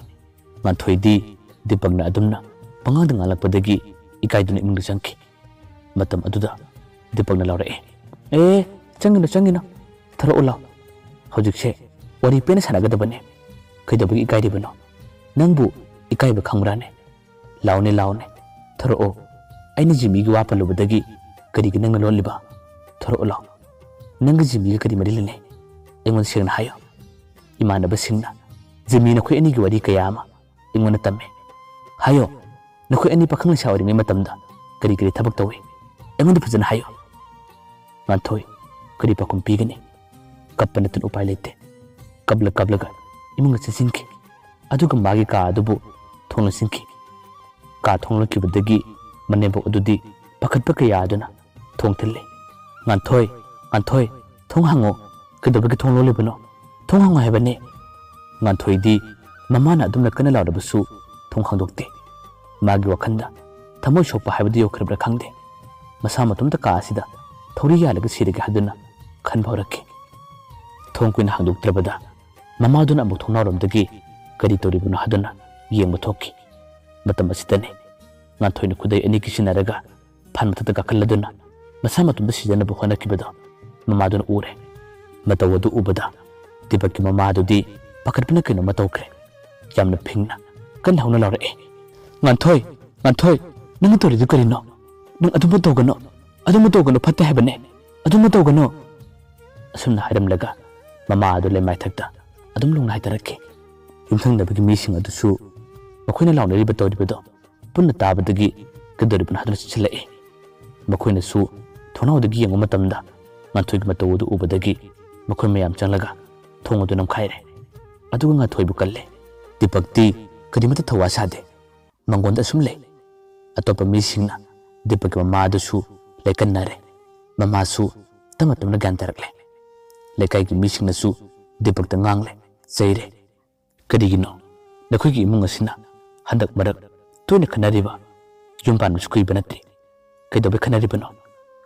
ꯉꯥꯟꯊꯣꯏꯗꯤ ꯗꯤꯄꯛꯅ ꯑꯗꯨꯝꯅ ꯄꯉꯥꯡꯗ ꯉꯥꯡꯂꯛꯄꯗꯒꯤ ꯏꯀꯥꯏꯗꯨꯅ ꯏꯃꯨꯡꯗ ꯆꯪꯈꯤ꯫ ꯃꯇꯝ ꯑꯗꯨꯗ ꯗꯤꯄꯛꯅ ꯂꯥꯎꯔꯛꯑꯦ, "ꯑꯦ, ꯆꯪꯒꯤꯅꯣ, ꯆꯪꯒꯤꯅꯣ, ꯊꯣꯔꯛꯎ ꯂꯥꯎ꯫ ꯍꯧꯖꯤꯛꯁꯦ ꯋꯥꯔꯤ ꯄꯦꯟꯅ ꯁꯥꯟꯅꯒꯗꯕꯅꯦ꯫ ꯀꯩꯗꯧꯕꯒꯤ ꯏꯀꯥꯏꯔꯤꯕꯅꯣ? ꯅꯪꯕꯨ ꯏꯀꯥꯏꯕ ꯈꯪꯕ꯭ꯔꯥꯅꯦ? ꯂꯥꯎꯅꯦ, ꯂꯥꯎꯅꯦ, ꯊꯣꯔꯛꯑꯣ꯫ ꯑꯩꯅ ꯖꯤꯃꯤꯒꯤ ꯋꯥ ꯄꯜꯂꯨꯕꯗꯒꯤ ꯀꯔꯤꯒꯤ ꯅꯪꯅ ꯂꯣꯠꯂꯤꯕ? ꯊꯣꯔꯛꯎ ꯂꯥꯎ꯫ ꯅꯪꯒ ꯖꯤꯃꯤꯒ ꯀꯔꯤ ꯃꯔꯤ ꯂꯩꯅꯩ? ꯑꯩꯉꯣꯟꯗ ꯁꯦꯡꯅ ꯍꯥꯏꯌꯨ꯫" ꯏꯃꯥꯟꯅꯕꯁꯤꯡꯅ ꯖꯤꯃꯤ ꯅꯈꯣꯏ ꯑꯅꯤꯒꯤ ꯋꯥꯔꯤ ꯀꯌꯥ ꯑꯃ ꯑꯩꯉꯣꯟꯗ ꯇꯝꯃꯦ꯫ "ꯍꯥꯏꯌꯣ, ꯅꯈꯣꯏ ꯑꯅꯤ ꯄꯥꯈꯪ ꯂꯩꯁꯥ ꯑꯣꯏꯔꯤꯉꯩ ꯃꯇꯝꯗ ꯀꯔꯤ ꯀꯔꯤ ꯊꯕꯛ ꯇꯧꯏ? ꯑꯩꯉꯣꯟꯗ ꯐꯖꯅ ꯍꯥꯏꯌꯨ꯫" ꯉꯥꯟꯊꯣꯏ ꯀꯔꯤ ꯄꯥꯎꯈꯨꯝ ꯄꯤꯒꯅꯤ? ꯀꯞꯄ ꯅꯠꯇꯅ ꯎꯄꯥꯏ ꯂꯩꯇꯦ꯫ ꯀꯞꯂ ꯀꯞꯂꯒ ꯏꯃꯨꯡꯗ ꯆꯪꯁꯤꯟꯈꯤ꯫ ꯑꯗꯨꯒ ꯃꯥꯒꯤ ꯀꯥ ꯑꯗꯨꯕꯨ ꯊꯣꯡ ꯂꯣꯟꯁꯤꯟꯈꯤ꯫ ꯀꯥ ꯊꯣꯡ ꯂꯣꯟꯈꯤꯕꯗꯒꯤ ꯃꯅꯦꯝꯄꯣꯛ ꯑꯗꯨꯗꯤ ꯄꯥꯈꯠꯄ ꯀꯌꯥ ꯑꯗꯨꯅ ꯊꯣꯡ ꯊꯤꯜꯂꯤ꯫ "ꯉꯥꯟꯊꯣꯏ, ꯉꯥꯟꯊꯣꯏ, ꯊꯣꯡ ꯍꯥꯡꯉꯣ꯫ ꯀꯩꯗꯧꯕꯒꯤ ꯊꯣꯡ ꯂꯣꯜꯂꯤꯕꯅꯣ? ꯊꯣꯡ ꯍꯥꯡꯉꯣ ꯍꯥꯏꯕꯅꯦ꯫" ꯉꯥꯟꯊꯣꯏꯗꯤ ꯃꯃꯥꯅ ꯑꯗꯨꯝꯅ ꯀꯟꯅ ꯂꯥꯎꯔꯕꯁꯨ ꯊꯣꯡ ꯍꯥꯡꯗꯣꯛꯇꯦ꯫ ꯃꯥꯒꯤ ꯋꯥꯈꯜꯗ ꯊꯃꯣꯏ ꯁꯣꯛꯄ ꯍꯥꯏꯕꯗꯨ ꯌꯧꯈ꯭ꯔꯕ꯭ꯔꯥ ꯈꯪꯗꯦ, ꯃꯁꯥ ꯃꯇꯣꯝꯇ ꯀꯥ ꯑꯁꯤꯗ ꯊꯧꯔꯤ ꯌꯥꯜꯂꯒ ꯁꯤꯔꯒꯦ ꯍꯥꯏꯗꯨꯅ ꯈꯟꯕ ꯍꯧꯔꯛꯈꯤ꯫ ꯊꯣꯡ ꯀꯨꯏꯅ ꯍꯥꯡꯗꯣꯛꯇ꯭ꯔꯕꯗ ꯃꯃꯥꯗꯨꯅ ꯑꯃꯨꯛ ꯊꯣꯡꯅꯥꯎꯔꯣꯝꯗꯒꯤ ꯀꯔꯤ ꯇꯧꯔꯤꯕꯅꯣ ꯍꯥꯏꯗꯨꯅ ꯌꯦꯡꯕ ꯊꯣꯛꯈꯤ꯫ ꯃꯇꯝ ꯑꯁꯤꯗꯅꯤ ꯉꯥꯟꯊꯣꯏꯅ ꯈꯨꯗꯩ ꯑꯅꯤ ꯀꯤꯁꯤꯟꯅꯔꯒ ꯐꯥꯟ ꯃꯊꯛꯇ ꯀꯥꯈꯠꯂꯗꯨꯅ ꯃꯁꯥ ꯃꯇꯣꯝꯇ ꯁꯤꯖꯅꯕ ꯍꯣꯠꯅꯈꯤꯕꯗꯣ ꯃꯃꯥꯗꯨꯅ ꯎꯔꯦ꯫ ꯃꯇꯧ ꯑꯗꯨ ꯎꯕꯗ ꯗꯤꯄꯛꯀꯤ ꯃꯃꯥꯗꯨꯗꯤ ꯄꯥꯈꯠꯄꯅ ꯀꯩꯅꯣꯝꯃ ꯇꯧꯈ꯭ꯔꯦ꯫ ꯌꯥꯝꯅ ꯐꯤꯡꯅ ꯀꯟꯅ ꯍꯧꯅ ꯂꯥꯎꯔꯛꯑꯦ, "ꯉꯥꯟꯊꯣꯏ, ꯉꯥꯟꯊꯣꯏ, ꯅꯪꯅ ꯇꯧꯔꯤꯗꯨ ꯀꯔꯤꯅꯣ? ꯅꯪ ꯑꯗꯨꯝꯕ ꯇꯧꯒꯅꯨ, ꯑꯗꯨꯝꯕ ꯇꯧꯒꯅꯨ, ꯐꯠꯇꯦ ꯍꯥꯏꯕꯅꯦ, ꯑꯗꯨꯝꯕ ꯇꯧꯒꯅꯨ꯫" ꯑꯁꯨꯝꯅ ꯍꯥꯏꯔꯝꯂꯒ ꯃꯃꯥ ꯑꯗꯨ ꯂꯩꯃꯥꯏꯊꯛꯇ ꯑꯗꯨꯝ ꯂꯣꯡꯅ ꯍꯥꯏꯊꯔꯛꯈꯤ꯫ ꯌꯨꯝꯊꯪꯅꯕꯒꯤ ꯃꯤꯁꯤꯡ ꯑꯗꯨꯁꯨ ꯃꯈꯣꯏꯅ ꯂꯥꯎꯅꯔꯤꯕ ꯇꯧꯔꯤꯕꯗꯣ ꯄꯨꯟꯅ ꯇꯥꯕꯗꯒꯤ ꯀꯩꯗꯧꯔꯤꯕꯅꯣ ꯍꯥꯏꯗꯨꯅ ꯆꯦꯟꯁꯤꯜꯂꯛꯏ꯫ ꯃꯈꯣꯏꯅꯁꯨ ꯊꯣꯡꯅꯥꯎꯗꯒꯤ ꯌꯦꯡꯕ ꯃꯇꯝꯗ ꯉꯥꯟꯊꯣꯏꯒꯤ ꯃꯇꯧ ꯑꯗꯨ ꯎꯕꯗꯒꯤ ꯃꯈꯣꯏ ꯃꯌꯥꯝ ꯆꯪꯂꯒ ꯊꯣꯡ ꯑꯗꯨ ꯅꯝꯈꯥꯏꯔꯦ꯫ ꯑꯗꯨꯒ ꯉꯥꯟꯊꯣꯏꯕꯨ ꯀꯜꯂꯦ꯫ ꯗꯤꯄꯛꯇꯤ ꯀꯔꯤꯃꯠꯇ ꯊꯧꯋꯥ ꯁꯥꯗꯦ꯫ ꯃꯪꯒꯣꯟꯗ ꯑꯁꯨꯝ ꯂꯩ꯫ ꯑꯇꯣꯞꯄ ꯃꯤꯁꯤꯡꯅ ꯗꯤꯄꯛꯀꯤ ꯃꯃꯥ ꯑꯗꯨꯁꯨ ꯂꯩꯀꯟꯅꯔꯦ꯫ ꯃꯃꯥꯁꯨ ꯇꯞꯅ ꯇꯞꯅ ꯒ꯭ꯌꯥꯟ ꯇꯥꯔꯛꯂꯦ꯫ ꯂꯩꯀꯥꯏꯒꯤ ꯃꯤꯁꯤꯡꯅꯁꯨ ꯗꯤꯄꯛꯇ ꯉꯥꯡꯂꯦ, ꯆꯩꯔꯦ꯫ "ꯀꯔꯤꯒꯤꯅꯣ ꯅꯈꯣꯏꯒꯤ ꯏꯃꯨꯡ ꯑꯁꯤꯅ ꯍꯟꯗꯛ ꯃꯔꯛ ꯇꯣꯏꯅ ꯈꯠꯅꯔꯤꯕ? ꯌꯨꯝ ꯄꯥꯟꯕꯁꯨ ꯀꯨꯏꯕ ꯅꯠꯇ꯭ꯔꯤ꯫ ꯀꯩꯗꯧꯕꯩ ꯈꯠꯅꯔꯤꯕꯅꯣ?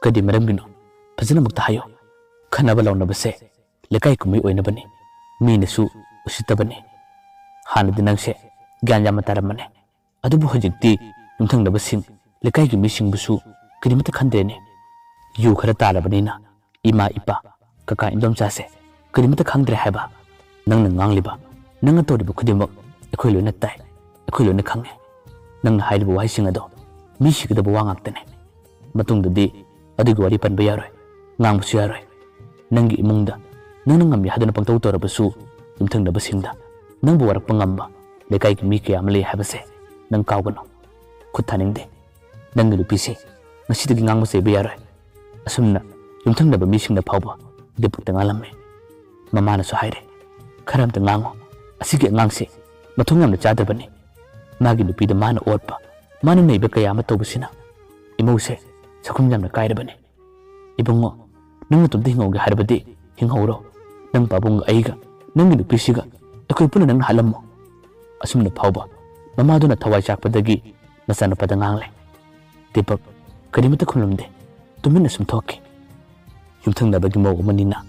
ꯀꯔꯤ ꯃꯔꯝꯒꯤꯅꯣ? ꯐꯖꯅ ꯑꯃꯨꯛꯇ ꯍꯥꯏꯌꯣ꯫ ꯈꯠꯅꯕ ꯂꯥꯎꯅꯕꯁꯦ ꯂꯩꯀꯥꯏ ꯀꯨꯝꯍꯩ ꯑꯣꯏꯅꯕꯅꯤ, ꯃꯤꯅꯁꯨ ꯎꯁꯤꯠꯇꯕꯅꯤ꯫ ꯍꯥꯟꯅꯗꯤ ꯅꯪꯁꯦ ꯒ꯭ꯌꯥꯟ ꯌꯥꯝꯅ ꯇꯥꯔꯝꯕꯅꯦ, ꯑꯗꯨꯕꯨ ꯍꯧꯖꯤꯛꯇꯤ ꯌꯨꯝꯊꯪꯅꯕꯁꯤꯡ, ꯂꯩꯀꯥꯏꯒꯤ ꯃꯤꯁꯤꯡꯕꯨꯁꯨ ꯀꯔꯤꯃꯠꯇ ꯈꯟꯗ꯭ꯔꯦꯅꯦ꯫ ꯌꯨ ꯈꯔ ꯇꯥꯔꯕꯅꯤꯅ ꯏꯃꯥ, ꯏꯄꯥ, ꯀꯀꯥ, ꯏꯟꯗꯣꯝꯆꯥꯁꯦ ꯀꯔꯤꯃꯠꯇ ꯈꯪꯗ꯭ꯔꯦ ꯍꯥꯏꯕ? ꯅꯪꯅ ꯉꯥꯡꯂꯤꯕ, ꯅꯪꯅ ꯇꯧꯔꯤꯕ ꯈꯨꯗꯤꯡꯃꯛ ꯑꯩꯈꯣꯏ ꯂꯣꯏꯅ ꯇꯥꯏ, ꯑꯩꯈꯣꯏ ꯂꯣꯏꯅ ꯈꯪꯉꯦ꯫ ꯅꯪꯅ ꯍꯥꯏꯔꯤꯕ ꯋꯥꯍꯩꯁꯤꯡ ꯑꯗꯣ ꯃꯤ ꯁꯤꯒꯗꯕ ꯋꯥ ꯉꯥꯛꯇꯅꯦ꯫ ꯃꯇꯨꯡꯗꯗꯤ ꯑꯗꯨꯒꯤ ꯋꯥꯔꯤ ꯄꯟꯕ ꯌꯥꯔꯣꯏ, ꯉꯥꯡꯕꯁꯨ ꯌꯥꯔꯣꯏ꯫ ꯅꯪꯒꯤ ꯏꯃꯨꯡꯗ ꯅꯪꯅ ꯉꯝꯃꯤ ꯍꯥꯏꯗꯨꯅ ꯄꯪꯇꯧ ꯇꯧꯔꯕꯁꯨ, ꯌꯨꯝꯊꯪꯅꯕꯁꯤꯡꯗ ꯅꯪꯕꯨ ꯋꯥꯔꯛꯄ ꯉꯝꯕ ꯂꯩꯀꯥꯏꯒꯤ ꯃꯤ ꯀꯌꯥ ꯑꯃ ꯂꯩ ꯍꯥꯏꯕꯁꯦ ꯅꯪ ꯀꯥꯎꯒꯅꯨ꯫ ꯈꯨꯠ ꯊꯥꯅꯤꯡꯗꯦ꯫ ꯅꯪꯒꯤ ꯅꯨꯄꯤꯁꯦ ꯉꯁꯤꯗꯒꯤ ꯉꯥꯡꯕ ꯆꯩꯕ ꯌꯥꯔꯣꯏ꯫ ꯑꯁꯨꯝꯅ ꯌꯨꯝꯊꯪꯅꯕ ꯃꯤꯁꯤꯡꯅ ꯐꯥꯎꯕ ꯗꯤꯄꯛꯇ ꯉꯥꯡꯂꯝꯃꯤ꯫ ꯃꯃꯥꯅꯁꯨ ꯍꯥꯏꯔꯦ, "ꯈꯔ ꯑꯝꯇ ꯉꯥꯡꯉꯣ, ꯑꯁꯤꯒꯤ ꯑꯉꯥꯡꯁꯦ ꯃꯊꯣꯡ ꯌꯥꯝꯅ ꯆꯥꯗꯕꯅꯤ꯫ ꯃꯥꯒꯤ ꯅꯨꯄꯤꯗ ꯃꯥꯅ ꯑꯣꯠꯄ, ꯃꯥꯅ ꯅꯩꯕ ꯀꯌꯥ ꯑꯃ ꯇꯧꯕꯁꯤꯅ ꯏꯃꯧꯁꯦ ꯁꯛꯐꯝ ꯌꯥꯝꯅ ꯀꯥꯏꯔꯕꯅꯤ꯫ ꯏꯕꯨꯡꯉꯣ, ꯅꯪ ꯅꯇꯣꯝꯇ ꯍꯤꯡꯍꯧꯒꯦ ꯍꯥꯏꯔꯕꯗꯤ ꯍꯤꯡꯍꯧꯔꯣ꯫ ꯅꯪ ꯄꯥꯕꯨꯡꯒ ꯑꯩꯒ, ꯅꯪꯒꯤ ꯅꯨꯄꯤꯁꯤꯒ ꯑꯩꯈꯣꯏ ꯄꯨꯟꯅ ꯅꯪꯅ ꯍꯥꯠꯂꯝꯃꯣ"꯫ ꯑꯁꯨꯝꯅ ꯐꯥꯎꯕ ꯃꯃꯥꯗꯨꯅ ꯊꯋꯥꯏ ꯆꯥꯛꯄꯗꯒꯤ ꯃꯆꯥꯅꯨꯄꯥꯗ ꯉꯥꯡꯂꯦ꯫ ꯗꯤꯄꯛ ꯀꯔꯤꯃꯠꯇ ꯈꯨꯝꯂꯝꯗꯦ, ꯇꯨꯃꯤꯟꯅ ꯁꯨꯝ ꯊꯣꯛꯈꯤ꯫ ꯌꯨꯝꯊꯪꯅꯕꯒꯤ ꯃꯧ ꯑꯃꯅꯤꯅ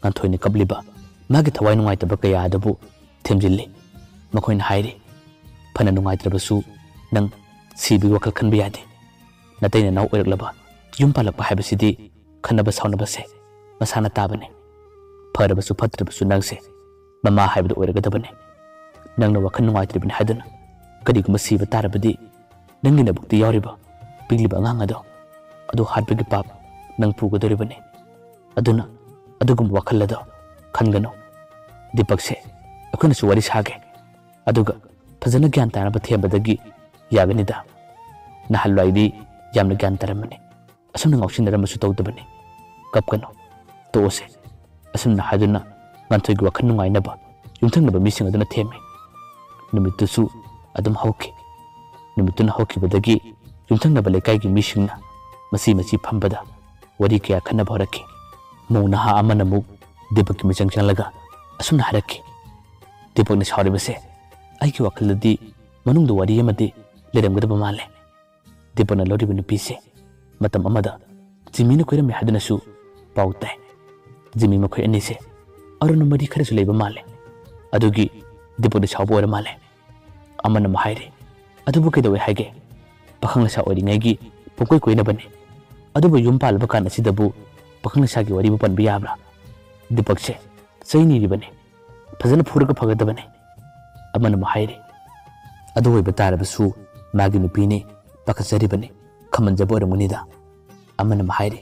ꯉꯥꯟꯊꯣꯏꯅ ꯀꯞꯂꯤꯕ ꯃꯥꯒꯤ ꯊꯋꯥꯏ ꯅꯨꯡꯉꯥꯏꯇꯕ ꯀꯌꯥ ꯑꯗꯨꯕꯨ ꯊꯦꯝꯖꯤꯜꯂꯤ꯫ ꯃꯈꯣꯏꯅ ꯍꯥꯏꯔꯤ, "ꯐꯅ ꯅꯨꯡꯉꯥꯏꯇ꯭ꯔꯕꯁꯨ ꯅꯪ ꯁꯤꯕꯒꯤ ꯋꯥꯈꯜ ꯈꯟꯕ ꯌꯥꯗꯦ꯫ ꯅꯇꯩ ꯅꯅꯥꯎ ꯑꯣꯏꯔꯛꯂꯕ ꯌꯨꯝ ꯄꯥꯜꯂꯛꯄ ꯍꯥꯏꯕꯁꯤꯗꯤ ꯈꯠꯅꯕ ꯁꯥꯎꯅꯕꯁꯦ ꯃꯁꯥꯅ ꯇꯥꯕꯅꯤ꯫ ꯐꯔꯕꯁꯨ ꯐꯠꯇ꯭ꯔꯕꯁꯨ ꯅꯪꯁꯦ ꯃꯃꯥ ꯍꯥꯏꯕꯗꯨ ꯑꯣꯏꯔꯒꯗꯕꯅꯤ꯫ ꯅꯪꯅ ꯋꯥꯈꯜ ꯅꯨꯡꯉꯥꯏꯇ꯭ꯔꯤꯕꯅꯤ ꯍꯥꯏꯗꯨꯅ ꯀꯔꯤꯒꯨꯝꯕ ꯁꯤꯕ ꯇꯥꯔꯕꯗꯤ ꯅꯪꯒꯤ ꯅꯕꯨꯛꯇ ꯌꯥꯎꯔꯤꯕ ꯄꯤꯛꯂꯤꯕ ꯑꯉꯥꯡ ꯑꯗꯣ, ꯑꯗꯨ ꯍꯥꯠꯄꯒꯤ ꯄꯥꯞ ꯅꯪ ꯄꯨꯒꯗꯧꯔꯤꯕꯅꯤ꯫ ꯑꯗꯨꯅ ꯑꯗꯨꯒꯨꯝꯕ ꯋꯥꯈꯜ ꯑꯗꯣ ꯈꯟꯒꯅꯨ꯫ ꯗꯤꯄꯛꯁꯦ ꯑꯩꯈꯣꯏꯅꯁꯨ ꯋꯥꯔꯤ ꯁꯥꯒꯦ꯫ ꯑꯗꯨꯒ ꯐꯖꯅ ꯒ꯭ꯌꯥꯟ ꯇꯥꯅꯕ ꯊꯦꯝꯕꯗꯒꯤ ꯌꯥꯒꯅꯤꯗ꯫ ꯅꯍꯥꯟꯋꯥꯏꯗꯤ ꯌꯥꯝꯅ ꯒ꯭ꯌꯥꯟ ꯇꯥꯔꯝꯕꯅꯤ꯫ ꯑꯁꯨꯝꯅ ꯉꯥꯎꯁꯤꯟꯅꯔꯝꯕꯁꯨ ꯇꯧꯗꯕꯅꯤ꯫ ꯀꯞꯀꯅꯨ꯫ ꯇꯣꯛꯑꯁꯦ"꯫ ꯑꯁꯨꯝꯅ ꯍꯥꯏꯗꯨꯅ ꯉꯥꯟꯊꯣꯏꯒꯤ ꯋꯥꯈꯜ ꯅꯨꯡꯉꯥꯏꯅꯕ ꯌꯨꯝꯊꯪꯅꯕ ꯃꯤꯁꯤꯡ ꯑꯗꯨꯅ ꯊꯦꯝꯃꯤ꯫ ꯅꯨꯃꯤꯠꯇꯨꯁꯨ ꯑꯗꯨꯝ ꯍꯧꯈꯤ꯫ ꯅꯨꯃꯤꯠꯇꯨꯅ ꯍꯧꯈꯤꯕꯗꯒꯤ ꯌꯨꯝꯊꯪꯅꯕ ꯂꯩꯀꯥꯏꯒꯤ ꯃꯤꯁꯤꯡꯅ ꯃꯆꯤ ꯃꯆꯤ ꯐꯝꯕꯗ ꯋꯥꯔꯤ ꯀꯌꯥ ꯈꯟꯅꯕ ꯍꯧꯔꯛꯈꯤ꯫ ꯃꯧ ꯅꯍꯥ ꯑꯃꯅ ꯑꯃꯨꯛ ꯗꯤꯄꯛꯀꯤ ꯃꯤꯆꯪ ꯆꯪꯂꯒ ꯑꯁꯨꯝꯅ ꯍꯥꯏꯔꯛꯈꯤ, ꯗꯤꯄꯛꯅ ꯁꯥꯎꯔꯤꯕꯁꯦ ꯑꯩꯒꯤ ꯋꯥꯈꯜꯗꯗꯤ ꯃꯅꯨꯡꯗ ꯋꯥꯔꯤ ꯑꯃꯗꯤ ꯂꯩꯔꯝꯒꯗꯕ ꯃꯥꯜꯂꯦ꯫ ꯗꯤꯄꯛꯅ ꯂꯧꯔꯤꯕ ꯅꯨꯄꯤꯁꯦ ꯃꯇꯝ ꯑꯃꯗ ꯖꯤꯃꯤꯅ ꯀꯣꯏꯔꯝꯃꯤ ꯍꯥꯏꯗꯨꯅꯁꯨ ꯄꯥꯎ ꯇꯥꯏ꯫ ꯖꯤꯃꯤ ꯃꯈꯣꯏ ꯑꯅꯤꯁꯦ ꯑꯔꯨꯅ ꯃꯔꯤ ꯈꯔꯁꯨ ꯂꯩꯕ ꯃꯥꯜꯂꯦ꯫ ꯑꯗꯨꯒꯤ ꯗꯤꯄꯛꯅ ꯁꯥꯎꯕ ꯑꯣꯏꯔ ꯃꯥꯜꯂꯦ꯫ ꯑꯃꯅ ꯑꯃꯨꯛ ꯍꯥꯏꯔꯤ, "ꯑꯗꯨꯕꯨ ꯀꯩꯗꯧꯋꯦ ꯍꯥꯏꯒꯦ? ꯄꯥꯈꯪ ꯂꯩꯁꯥ ꯑꯣꯏꯔꯤꯉꯩꯒꯤ ꯄꯨꯡꯀꯣꯏ ꯀꯣꯏꯅꯕꯅꯤ꯫ ꯑꯗꯨꯕꯨ ꯌꯨꯝ ꯄꯥꯜꯂꯕ ꯀꯥꯟ ꯑꯁꯤꯗꯕꯨ ꯄꯥꯈꯪ ꯂꯩꯁꯥꯒꯤ ꯋꯥꯔꯤꯕꯨ ꯄꯟꯕ ꯌꯥꯕ꯭ꯔꯥ? ꯗꯤꯄꯛꯁꯦ ꯆꯩ ꯅꯤꯔꯤꯕꯅꯤ꯫ ꯐꯖꯅ ꯐꯨꯔꯒ ꯐꯒꯗꯕꯅꯤ"꯫ ꯑꯃꯅ ꯑꯃꯨꯛ ꯍꯥꯏꯔꯤ, "ꯑꯗꯨ ꯑꯣꯏꯕ ꯇꯥꯔꯕꯁꯨ ꯃꯥꯒꯤ ꯅꯨꯄꯤꯅꯤ, ꯄꯥꯈꯠꯆꯔꯤꯕꯅꯤ, ꯈꯝꯍꯟꯖꯕ ꯑꯣꯏꯔꯝꯒꯅꯤꯗ"꯫ ꯑꯃꯅ ꯑꯃꯨꯛ ꯍꯥꯏꯔꯤ,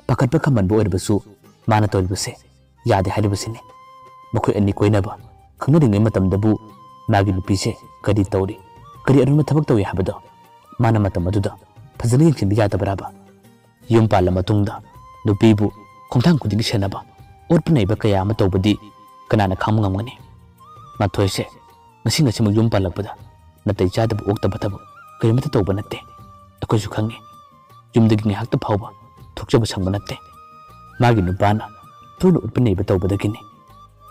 "ꯄꯥꯈꯠꯄ ꯈꯝꯍꯟꯕ ꯑꯣꯏꯔꯕꯁꯨ ꯃꯥꯅ ꯇꯧꯔꯤꯕꯁꯦ ꯌꯥꯗꯦ ꯍꯥꯏꯔꯤꯕꯁꯤꯅꯤ꯫ ꯃꯈꯣꯏ ꯑꯅꯤ ꯀꯣꯏꯅꯕ ꯈꯪꯅꯔꯤꯉꯩ ꯃꯇꯝꯗꯕꯨ ꯃꯥꯒꯤ ꯅꯨꯄꯤꯁꯦ ꯀꯔꯤ ꯇꯧꯔꯤ, ꯀꯔꯤ ꯑꯔꯨꯝꯕ ꯊꯕꯛ ꯇꯧꯏ ꯍꯥꯏꯕꯗꯣ ꯃꯥꯅ ꯃꯇꯝ ꯑꯗꯨꯗ ꯐꯖꯅ ꯌꯦꯡꯁꯤꯟꯕ ꯌꯥꯗꯕ꯭ꯔꯥꯕ? ꯌꯨꯝ ꯄꯥꯜꯂ ꯃꯇꯨꯡꯗ ꯅꯨꯄꯤꯕꯨ ꯈꯣꯡꯊꯥꯡ ꯈꯨꯗꯤꯡꯒꯤ ꯁꯦꯟꯅꯕ, ꯑꯣꯠꯄ ꯅꯩꯕ ꯀꯌꯥ ꯑꯃ ꯇꯧꯕꯗꯤ ꯀꯅꯥꯅ ꯈꯥꯡꯕ ꯉꯝꯒꯅꯤ? ꯉꯥꯟꯊꯣꯏꯁꯦ ꯉꯁꯤ ꯉꯁꯤꯃꯛ ꯌꯨꯝ ꯄꯥꯜꯂꯛꯄꯗ ꯅꯥꯇꯩ ꯆꯥꯗꯕ, ꯑꯣꯛꯇꯕ ꯊꯕꯛ ꯀꯔꯤꯃꯠꯇ ꯇꯧꯕ ꯅꯠꯇꯦ꯫ ꯑꯩꯈꯣꯏꯁꯨ ꯈꯪꯉꯤ꯫ ꯌꯨꯝꯗꯒꯤ ꯉꯥꯏꯍꯥꯛꯇ ꯐꯥꯎꯕ ꯊꯣꯛꯆꯕ ꯁꯪꯕ ꯅꯠꯇꯦ꯫ ꯃꯥꯒꯤ ꯅꯨꯄꯥꯅ ꯇꯣꯏꯅ ꯎꯠꯄ ꯅꯩꯕ ꯇꯧꯕꯗꯒꯤꯅꯤ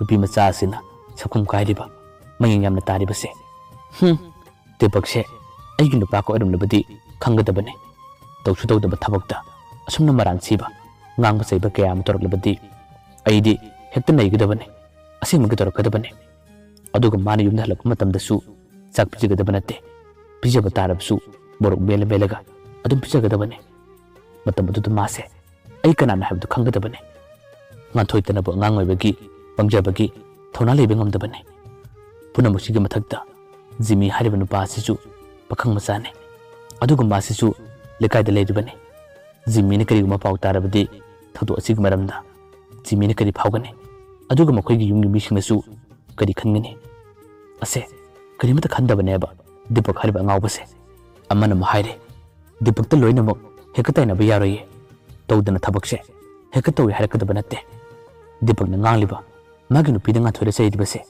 ꯅꯨꯄꯤ ꯃꯆꯥ ꯑꯁꯤꯅ ꯁꯛꯐꯝ ꯀꯥꯏꯔꯤꯕ, ꯃꯌꯦꯡ ꯌꯥꯝꯅ ꯇꯥꯔꯤꯕꯁꯦ꯫ ꯍꯨꯝ, ꯗꯤꯄꯛꯁꯦ ꯑꯩꯒꯤ ꯅꯨꯄꯥ ꯀꯣꯏꯔꯝꯂꯕꯗꯤ ꯈꯪꯒꯗꯕꯅꯤ꯫ ꯇꯧꯁꯨ ꯇꯧꯗꯕ ꯊꯕꯛꯇ ꯑꯁꯨꯝꯅ ꯃꯔꯥꯟ ꯁꯤꯕ, ꯉꯥꯡꯕ ꯆꯩꯕ ꯀꯌꯥ ꯑꯃ ꯇꯧꯔꯛꯂꯕꯗꯤ ꯑꯩꯗꯤ ꯍꯦꯛꯇ ꯅꯩꯒꯗꯕꯅꯤ, ꯑꯁꯦꯡꯕꯒꯤ ꯇꯧꯔꯛꯀꯗꯕꯅꯤ꯫ ꯑꯗꯨꯒ ꯃꯥꯅ ꯌꯨꯝꯗ ꯍꯜꯂꯛꯄ ꯃꯇꯝꯗꯁꯨ ꯆꯥꯛ ꯄꯤꯖꯒꯗꯕ ꯅꯠꯇꯦ꯫ ꯄꯤꯖꯕ ꯇꯥꯔꯕꯁꯨ ꯃꯣꯔꯣꯛ ꯃꯦꯜꯂ ꯃꯦꯜꯂꯒ ꯑꯗꯨꯝ ꯄꯤꯖꯒꯗꯕꯅꯤ꯫ ꯃꯇꯝ ꯑꯗꯨꯗ ꯃꯥꯁꯦ ꯑꯩ ꯀꯅꯥꯅꯣ ꯍꯥꯏꯕꯗꯨ ꯈꯪꯒꯗꯕꯅꯤ꯫ ꯉꯥꯟꯊꯣꯏꯇꯅꯕꯨ ꯑꯉꯥꯡ ꯑꯣꯏꯕꯒꯤ, ꯄꯪꯖꯕꯒꯤ ꯊꯧꯅꯥ ꯂꯩꯕ ꯉꯝꯗꯕꯅꯤ꯫ ꯄꯨꯝꯅꯃꯛꯁꯤꯒꯤ ꯃꯊꯛꯇ ꯖꯤꯃꯤ ꯍꯥꯏꯔꯤꯕ ꯅꯨꯄꯥ ꯑꯁꯤꯁꯨ ꯄꯥꯈꯪ ꯃꯆꯥꯅꯤ꯫ ꯑꯗꯨꯒ ꯃꯥꯁꯤꯁꯨ ꯂꯩꯀꯥꯏꯗ ꯂꯩꯔꯤꯕꯅꯤ꯫ ꯖꯤꯃꯤꯅ ꯀꯔꯤꯒꯨꯝꯕ ꯄꯥꯎ ꯇꯥꯔꯕꯗꯤ ꯊꯧꯗꯣꯛ ꯑꯁꯤꯒꯤ ꯃꯔꯝꯗ ꯖꯤꯃꯤꯅ ꯀꯔꯤ ꯐꯥꯎꯒꯅꯤ? ꯑꯗꯨꯒ ꯃꯈꯣꯏꯒꯤ ꯌꯨꯝꯒꯤ ꯃꯤꯁꯤꯡꯅꯁꯨ ꯀꯔꯤ ꯈꯟꯒꯅꯤ? ꯑꯁꯦ, ꯀꯔꯤꯃꯠꯇ ꯈꯟꯗꯕꯅꯦꯕ ꯗꯤꯄꯛ ꯍꯥꯏꯔꯤꯕ ꯑꯉꯥꯎꯕꯁꯦ꯫ ꯑꯃꯅ ꯑꯃꯨꯛ ꯍꯥꯏꯔꯦ, "ꯗꯤꯄꯛꯇ ꯂꯣꯏꯅꯃꯛ ꯍꯦꯛꯇ ꯇꯥꯏꯅꯕ ꯌꯥꯔꯣꯏꯌꯦ꯫ ꯇꯧꯗꯅ ꯊꯕꯛꯁꯦ ꯍꯦꯛꯇ ꯇꯧꯏ ꯍꯥꯏꯔꯛꯀꯗꯕ ꯅꯠꯇꯦ꯫ ꯗꯤꯄꯛꯅ ꯉꯥꯡꯂꯤꯕ, ꯃꯥꯒꯤ ꯅꯨꯄꯤꯗ ꯉꯥꯟꯊꯣꯏꯗ ꯆꯩꯔꯤꯕꯁꯦ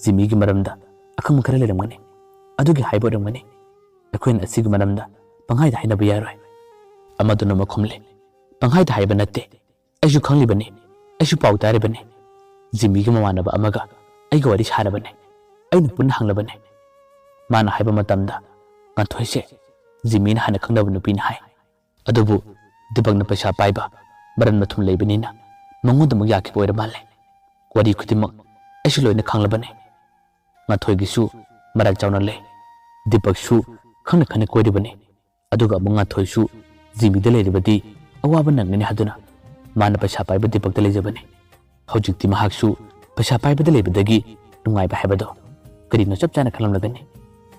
ꯖꯤꯃꯤꯒꯤ ꯃꯔꯝꯗ ꯑꯈꯪꯕ ꯈꯔ ꯂꯩꯔꯝꯒꯅꯤ꯫ ꯑꯗꯨꯒꯤ ꯍꯥꯏꯕ ꯑꯣꯏꯔꯝꯒꯅꯤ꯫ ꯑꯩꯈꯣꯏꯅ ꯑꯁꯤꯒꯤ ꯃꯔꯝꯗ ꯄꯪꯍꯥꯏꯗ ꯍꯥꯏꯅꯕ ꯌꯥꯔꯣꯏ"꯫ ꯑꯃꯗꯨꯅ ꯑꯃꯨꯛ ꯈꯨꯝꯂꯦ, "ꯄꯪꯍꯥꯏꯗ ꯍꯥꯏꯕ ꯅꯠꯇꯦ꯫ ꯑꯩꯁꯨ ꯈꯪꯂꯤꯕꯅꯤ, ꯑꯩꯁꯨ ꯄꯥꯎ ꯇꯥꯔꯤꯕꯅꯤ꯫ ꯖꯤꯃꯤꯒꯤ ꯃꯃꯥꯟꯅꯕ ꯑꯃꯒ ꯑꯩꯒ ꯋꯥꯔꯤ ꯁꯥꯔꯕꯅꯦ, ꯑꯩꯅ ꯄꯨꯟꯅ ꯍꯪꯂꯕꯅꯦ꯫ ꯃꯥꯅ ꯍꯥꯏꯕ ꯃꯇꯝꯗ ꯉꯥꯟꯊꯣꯏꯁꯦ ꯖꯤꯃꯤꯅ ꯍꯥꯟꯅ ꯈꯪꯅꯕ ꯅꯨꯄꯤꯅꯤ ꯍꯥꯏ꯫ ꯑꯗꯨꯕꯨ ꯗꯤꯄꯛꯅ ꯄꯩꯁꯥ ꯄꯥꯏꯕ, ꯃꯔꯟ ꯃꯊꯨꯝ ꯂꯩꯕꯅꯤꯅ ꯃꯉꯣꯟꯗꯃꯛ ꯌꯥꯈꯤꯕ ꯑꯣꯏꯔ ꯃꯥꯜꯂꯦ꯫ ꯋꯥꯔꯤ ꯈꯨꯗꯤꯡꯃꯛ ꯑꯩꯁꯨ ꯂꯣꯏꯅ ꯈꯪꯂꯕꯅꯦ꯫ ꯉꯥꯟꯊꯣꯏꯒꯤꯁꯨ ꯃꯔꯥꯏ ꯆꯥꯎꯅ ꯂꯩ꯫ ꯗꯤꯄꯛꯁꯨ ꯈꯪꯅ ꯈꯪꯅ ꯀꯣꯏꯔꯤꯕꯅꯤ꯫ ꯑꯗꯨꯒ ꯑꯃꯨꯛ ꯉꯥꯟꯊꯣꯏꯁꯨ ꯖꯤꯃꯤꯗ ꯂꯩꯔꯕꯗꯤ ꯑꯋꯥꯕ ꯅꯪꯒꯅꯤ ꯍꯥꯏꯗꯨꯅ ꯃꯥꯅ ꯄꯩꯁꯥ ꯄꯥꯏꯕ ꯗꯤꯄꯛꯇ ꯂꯩꯖꯕꯅꯤ꯫ ꯍꯧꯖꯤꯛꯇꯤ ꯃꯍꯥꯛꯁꯨ ꯄꯩꯁꯥ ꯄꯥꯏꯕꯗ ꯂꯩꯕꯗꯒꯤ ꯅꯨꯡꯉꯥꯏꯕ ꯍꯥꯏꯕꯗꯣ ꯀꯔꯤꯅꯣ ꯆꯞ ꯆꯥꯅ ꯈꯪꯂꯝꯂꯒꯅꯤ꯫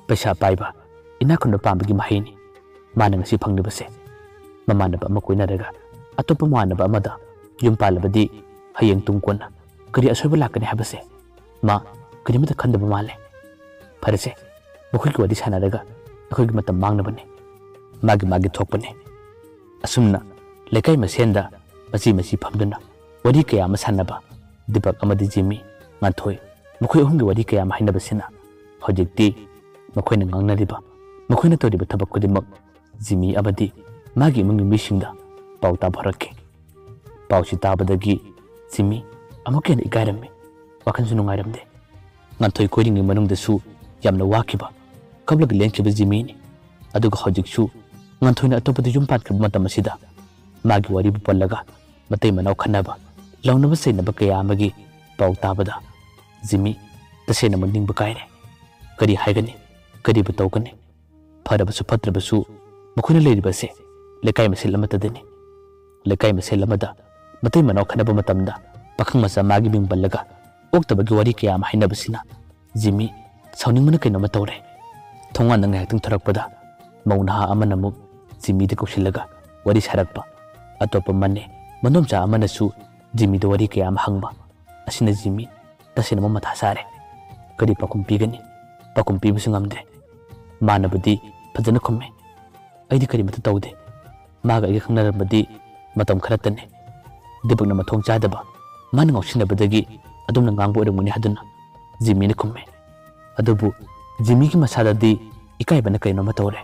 ꯄꯩꯁꯥ ꯄꯥꯏꯕ, ꯏꯅꯥꯛ ꯈꯨꯟꯕ ꯄꯥꯝꯕꯒꯤ ꯃꯍꯩꯅꯤ ꯃꯥꯅ ꯉꯁꯤ ꯐꯪꯂꯤꯕꯁꯦ꯫ ꯃꯃꯥꯟꯅꯕ ꯑꯃ ꯀꯣꯏꯅꯔꯒ ꯑꯇꯣꯞꯄ ꯃꯃꯥꯟꯅꯕ ꯑꯃꯗ ꯌꯨꯝ ꯄꯥꯜꯂꯕꯗꯤ ꯍꯌꯦꯡ ꯇꯨꯡ ꯀꯣꯟꯅ ꯀꯔꯤ ꯑꯁꯣꯏꯕ ꯂꯥꯛꯀꯅꯤ ꯍꯥꯏꯕꯁꯦ ꯃꯥ ꯀꯔꯤꯃꯠꯇ ꯈꯟꯗꯕ ꯃꯥꯜꯂꯦ꯫ ꯐꯔꯦꯁꯦ, ꯃꯈꯣꯏꯒꯤ ꯋꯥꯔꯤ ꯁꯥꯟꯅꯔꯒ ꯑꯩꯈꯣꯏꯒꯤ ꯃꯇꯝ ꯃꯥꯡꯅꯕꯅꯤ꯫ ꯃꯥꯒꯤ ꯃꯥꯒꯤ ꯊꯣꯛꯄꯅꯤ꯫ ꯑꯁꯨꯝꯅ ꯂꯩꯀꯥꯏ ꯃꯁꯦꯟꯗ ꯃꯆꯤ ꯃꯆꯤ ꯐꯝꯗꯨꯅ ꯋꯥꯔꯤ ꯀꯌꯥ ꯑꯃ ꯁꯥꯟꯅꯕ ꯗꯤꯄꯛ ꯑꯃꯗꯤ ꯖꯤꯃꯤ, ꯉꯥꯟꯊꯣꯏ, ꯃꯈꯣꯏ ꯑꯍꯨꯝꯒꯤ ꯋꯥꯔꯤ ꯀꯌꯥ ꯑꯃ ꯍꯥꯏꯅꯕꯁꯤꯅ ꯍꯧꯖꯤꯛꯇꯤ ꯃꯈꯣꯏꯅ ꯉꯥꯡꯅꯔꯤꯕ, ꯃꯈꯣꯏꯅ ꯇꯧꯔꯤꯕ ꯊꯕꯛ ꯈꯨꯗꯤꯡꯃꯛ ꯖꯤꯃꯤ ꯑꯃꯗꯤ ꯃꯥꯒꯤ ꯏꯃꯨꯡꯒꯤ ꯃꯤꯁꯤꯡꯗ ꯄꯥꯎ ꯇꯥꯕ ꯍꯧꯔꯛꯈꯤ꯫ ꯄꯥꯎꯁꯤ ꯇꯥꯕꯗꯒꯤ ꯖꯤꯃꯤ ꯑꯃꯨꯛꯀ ꯍꯦꯟꯅ ꯏꯀꯥꯏꯔꯝꯃꯤ, ꯋꯥꯈꯜꯁꯨ ꯅꯨꯡꯉꯥꯏꯔꯝꯗꯦ꯫ ꯉꯥꯟꯊꯣꯏ ꯀꯣꯏꯔꯤꯉꯩ ꯃꯅꯨꯡꯗꯁꯨ ꯌꯥꯝꯅ ꯋꯥꯈꯤꯕ, ꯀꯞꯂꯒ ꯂꯦꯟꯈꯤꯕ ꯖꯤꯃꯤꯅꯤ꯫ ꯑꯗꯨꯒ ꯍꯧꯖꯤꯛꯁꯨ ꯉꯥꯟꯊꯣꯏꯅ ꯑꯇꯣꯞꯄꯗ ꯌꯨꯝ ꯄꯥꯟꯈ꯭ꯔꯕ ꯃꯇꯝ ꯑꯁꯤꯗ ꯃꯥꯒꯤ ꯋꯥꯔꯤꯕꯨ ꯄꯜꯂꯒ ꯃꯇꯩ ꯃꯅꯥꯎ ꯈꯠꯅꯕ, ꯂꯥꯎꯅꯕ ꯆꯩꯅꯕ ꯀꯌꯥ ꯑꯃꯒꯤ ꯄꯥꯎ ꯇꯥꯕꯗ ꯖꯤꯃꯤ ꯇꯁꯦꯡꯅꯃꯛ ꯅꯤꯡꯕ ꯀꯥꯏꯔꯦ꯫ ꯀꯔꯤ ꯍꯥꯏꯒꯅꯤ? ꯀꯔꯤꯕꯨ ꯇꯧꯒꯅꯤ? ꯐꯔꯕꯁꯨ ꯐꯠꯇ꯭ꯔꯕꯁꯨ ꯃꯈꯣꯏꯅ ꯂꯩꯔꯤꯕꯁꯦ ꯂꯩꯀꯥꯏ ꯃꯁꯦꯜ ꯑꯃꯠꯇꯗꯅꯤ꯫ ꯂꯩꯀꯥꯏ ꯃꯁꯦꯜ ꯑꯃꯗ ꯃꯇꯩ ꯃꯅꯥꯎ ꯈꯠꯅꯕ ꯃꯇꯝꯗ ꯄꯥꯈꯪ ꯃꯆꯥ ꯃꯥꯒꯤ ꯃꯤꯡ ꯄꯜꯂꯒ ꯑꯣꯛꯇꯕꯒꯤ ꯋꯥꯔꯤ ꯀꯌꯥ ꯑꯃ ꯍꯥꯏꯅꯕꯁꯤꯅ ꯖꯤꯃꯤ ꯁꯥꯎꯅꯤꯡꯕꯅ ꯀꯩꯅꯣꯝꯃ ꯇꯧꯔꯦ꯫ ꯊꯣꯡꯒꯥꯟꯗ ꯉꯥꯏꯍꯥꯛꯇꯪ ꯊꯣꯔꯛꯄꯗ ꯃꯧ ꯅꯍꯥ ꯑꯃꯅ ꯑꯃꯨꯛ ꯖꯤꯃꯤꯗ ꯀꯧꯁꯤꯜꯂꯒ ꯋꯥꯔꯤ ꯁꯥꯔꯛꯄ꯫ ꯑꯇꯣꯞꯄ ꯃꯅꯦ ꯃꯅꯣꯝꯆꯥ ꯑꯃꯅꯁꯨ ꯖꯤꯃꯤꯗ ꯋꯥꯔꯤ ꯀꯌꯥ ꯑꯃ ꯍꯪꯕ꯫ ꯑꯁꯤꯅ ꯖꯤꯃꯤ ꯇꯁꯦꯡꯅꯃꯛ ꯃꯊꯥ ꯁꯥꯔꯦ꯫ ꯀꯔꯤ ꯄꯥꯎꯈꯨꯝ ꯄꯤꯒꯅꯤ? ꯄꯥꯎꯈꯨꯝ ꯄꯤꯕꯁꯨ ꯉꯝꯗ꯭ꯔꯦ꯫ ꯃꯥꯅꯕꯨꯗꯤ ꯐꯖꯅ ꯈꯨꯝꯃꯦ, "ꯑꯩꯗꯤ ꯀꯔꯤꯃꯠꯇ ꯇꯧꯗꯦ꯫ ꯃꯥꯒ ꯑꯩꯒ ꯈꯪꯅꯔꯝꯕꯗꯤ ꯃꯇꯝ ꯈꯔꯇꯅꯤ꯫ ꯗꯤꯄꯛꯅ ꯃꯊꯣꯡ ꯆꯥꯗꯕ, ꯃꯥꯅ ꯉꯥꯎꯁꯤꯟꯅꯕꯗꯒꯤ ꯑꯗꯨꯝꯅ ꯉꯥꯡꯕ ꯑꯣꯏꯔꯝꯒꯅꯤ" ꯍꯥꯏꯗꯨꯅ ꯖꯤꯃꯤꯅ ꯈꯨꯝꯃꯦ꯫ ꯑꯗꯨꯕꯨ ꯖꯤꯃꯤꯒꯤ ꯃꯁꯥꯗꯗꯤ ꯏꯀꯥꯏꯕꯅ ꯀꯩꯅꯣꯝꯃ ꯇꯧꯔꯦ꯫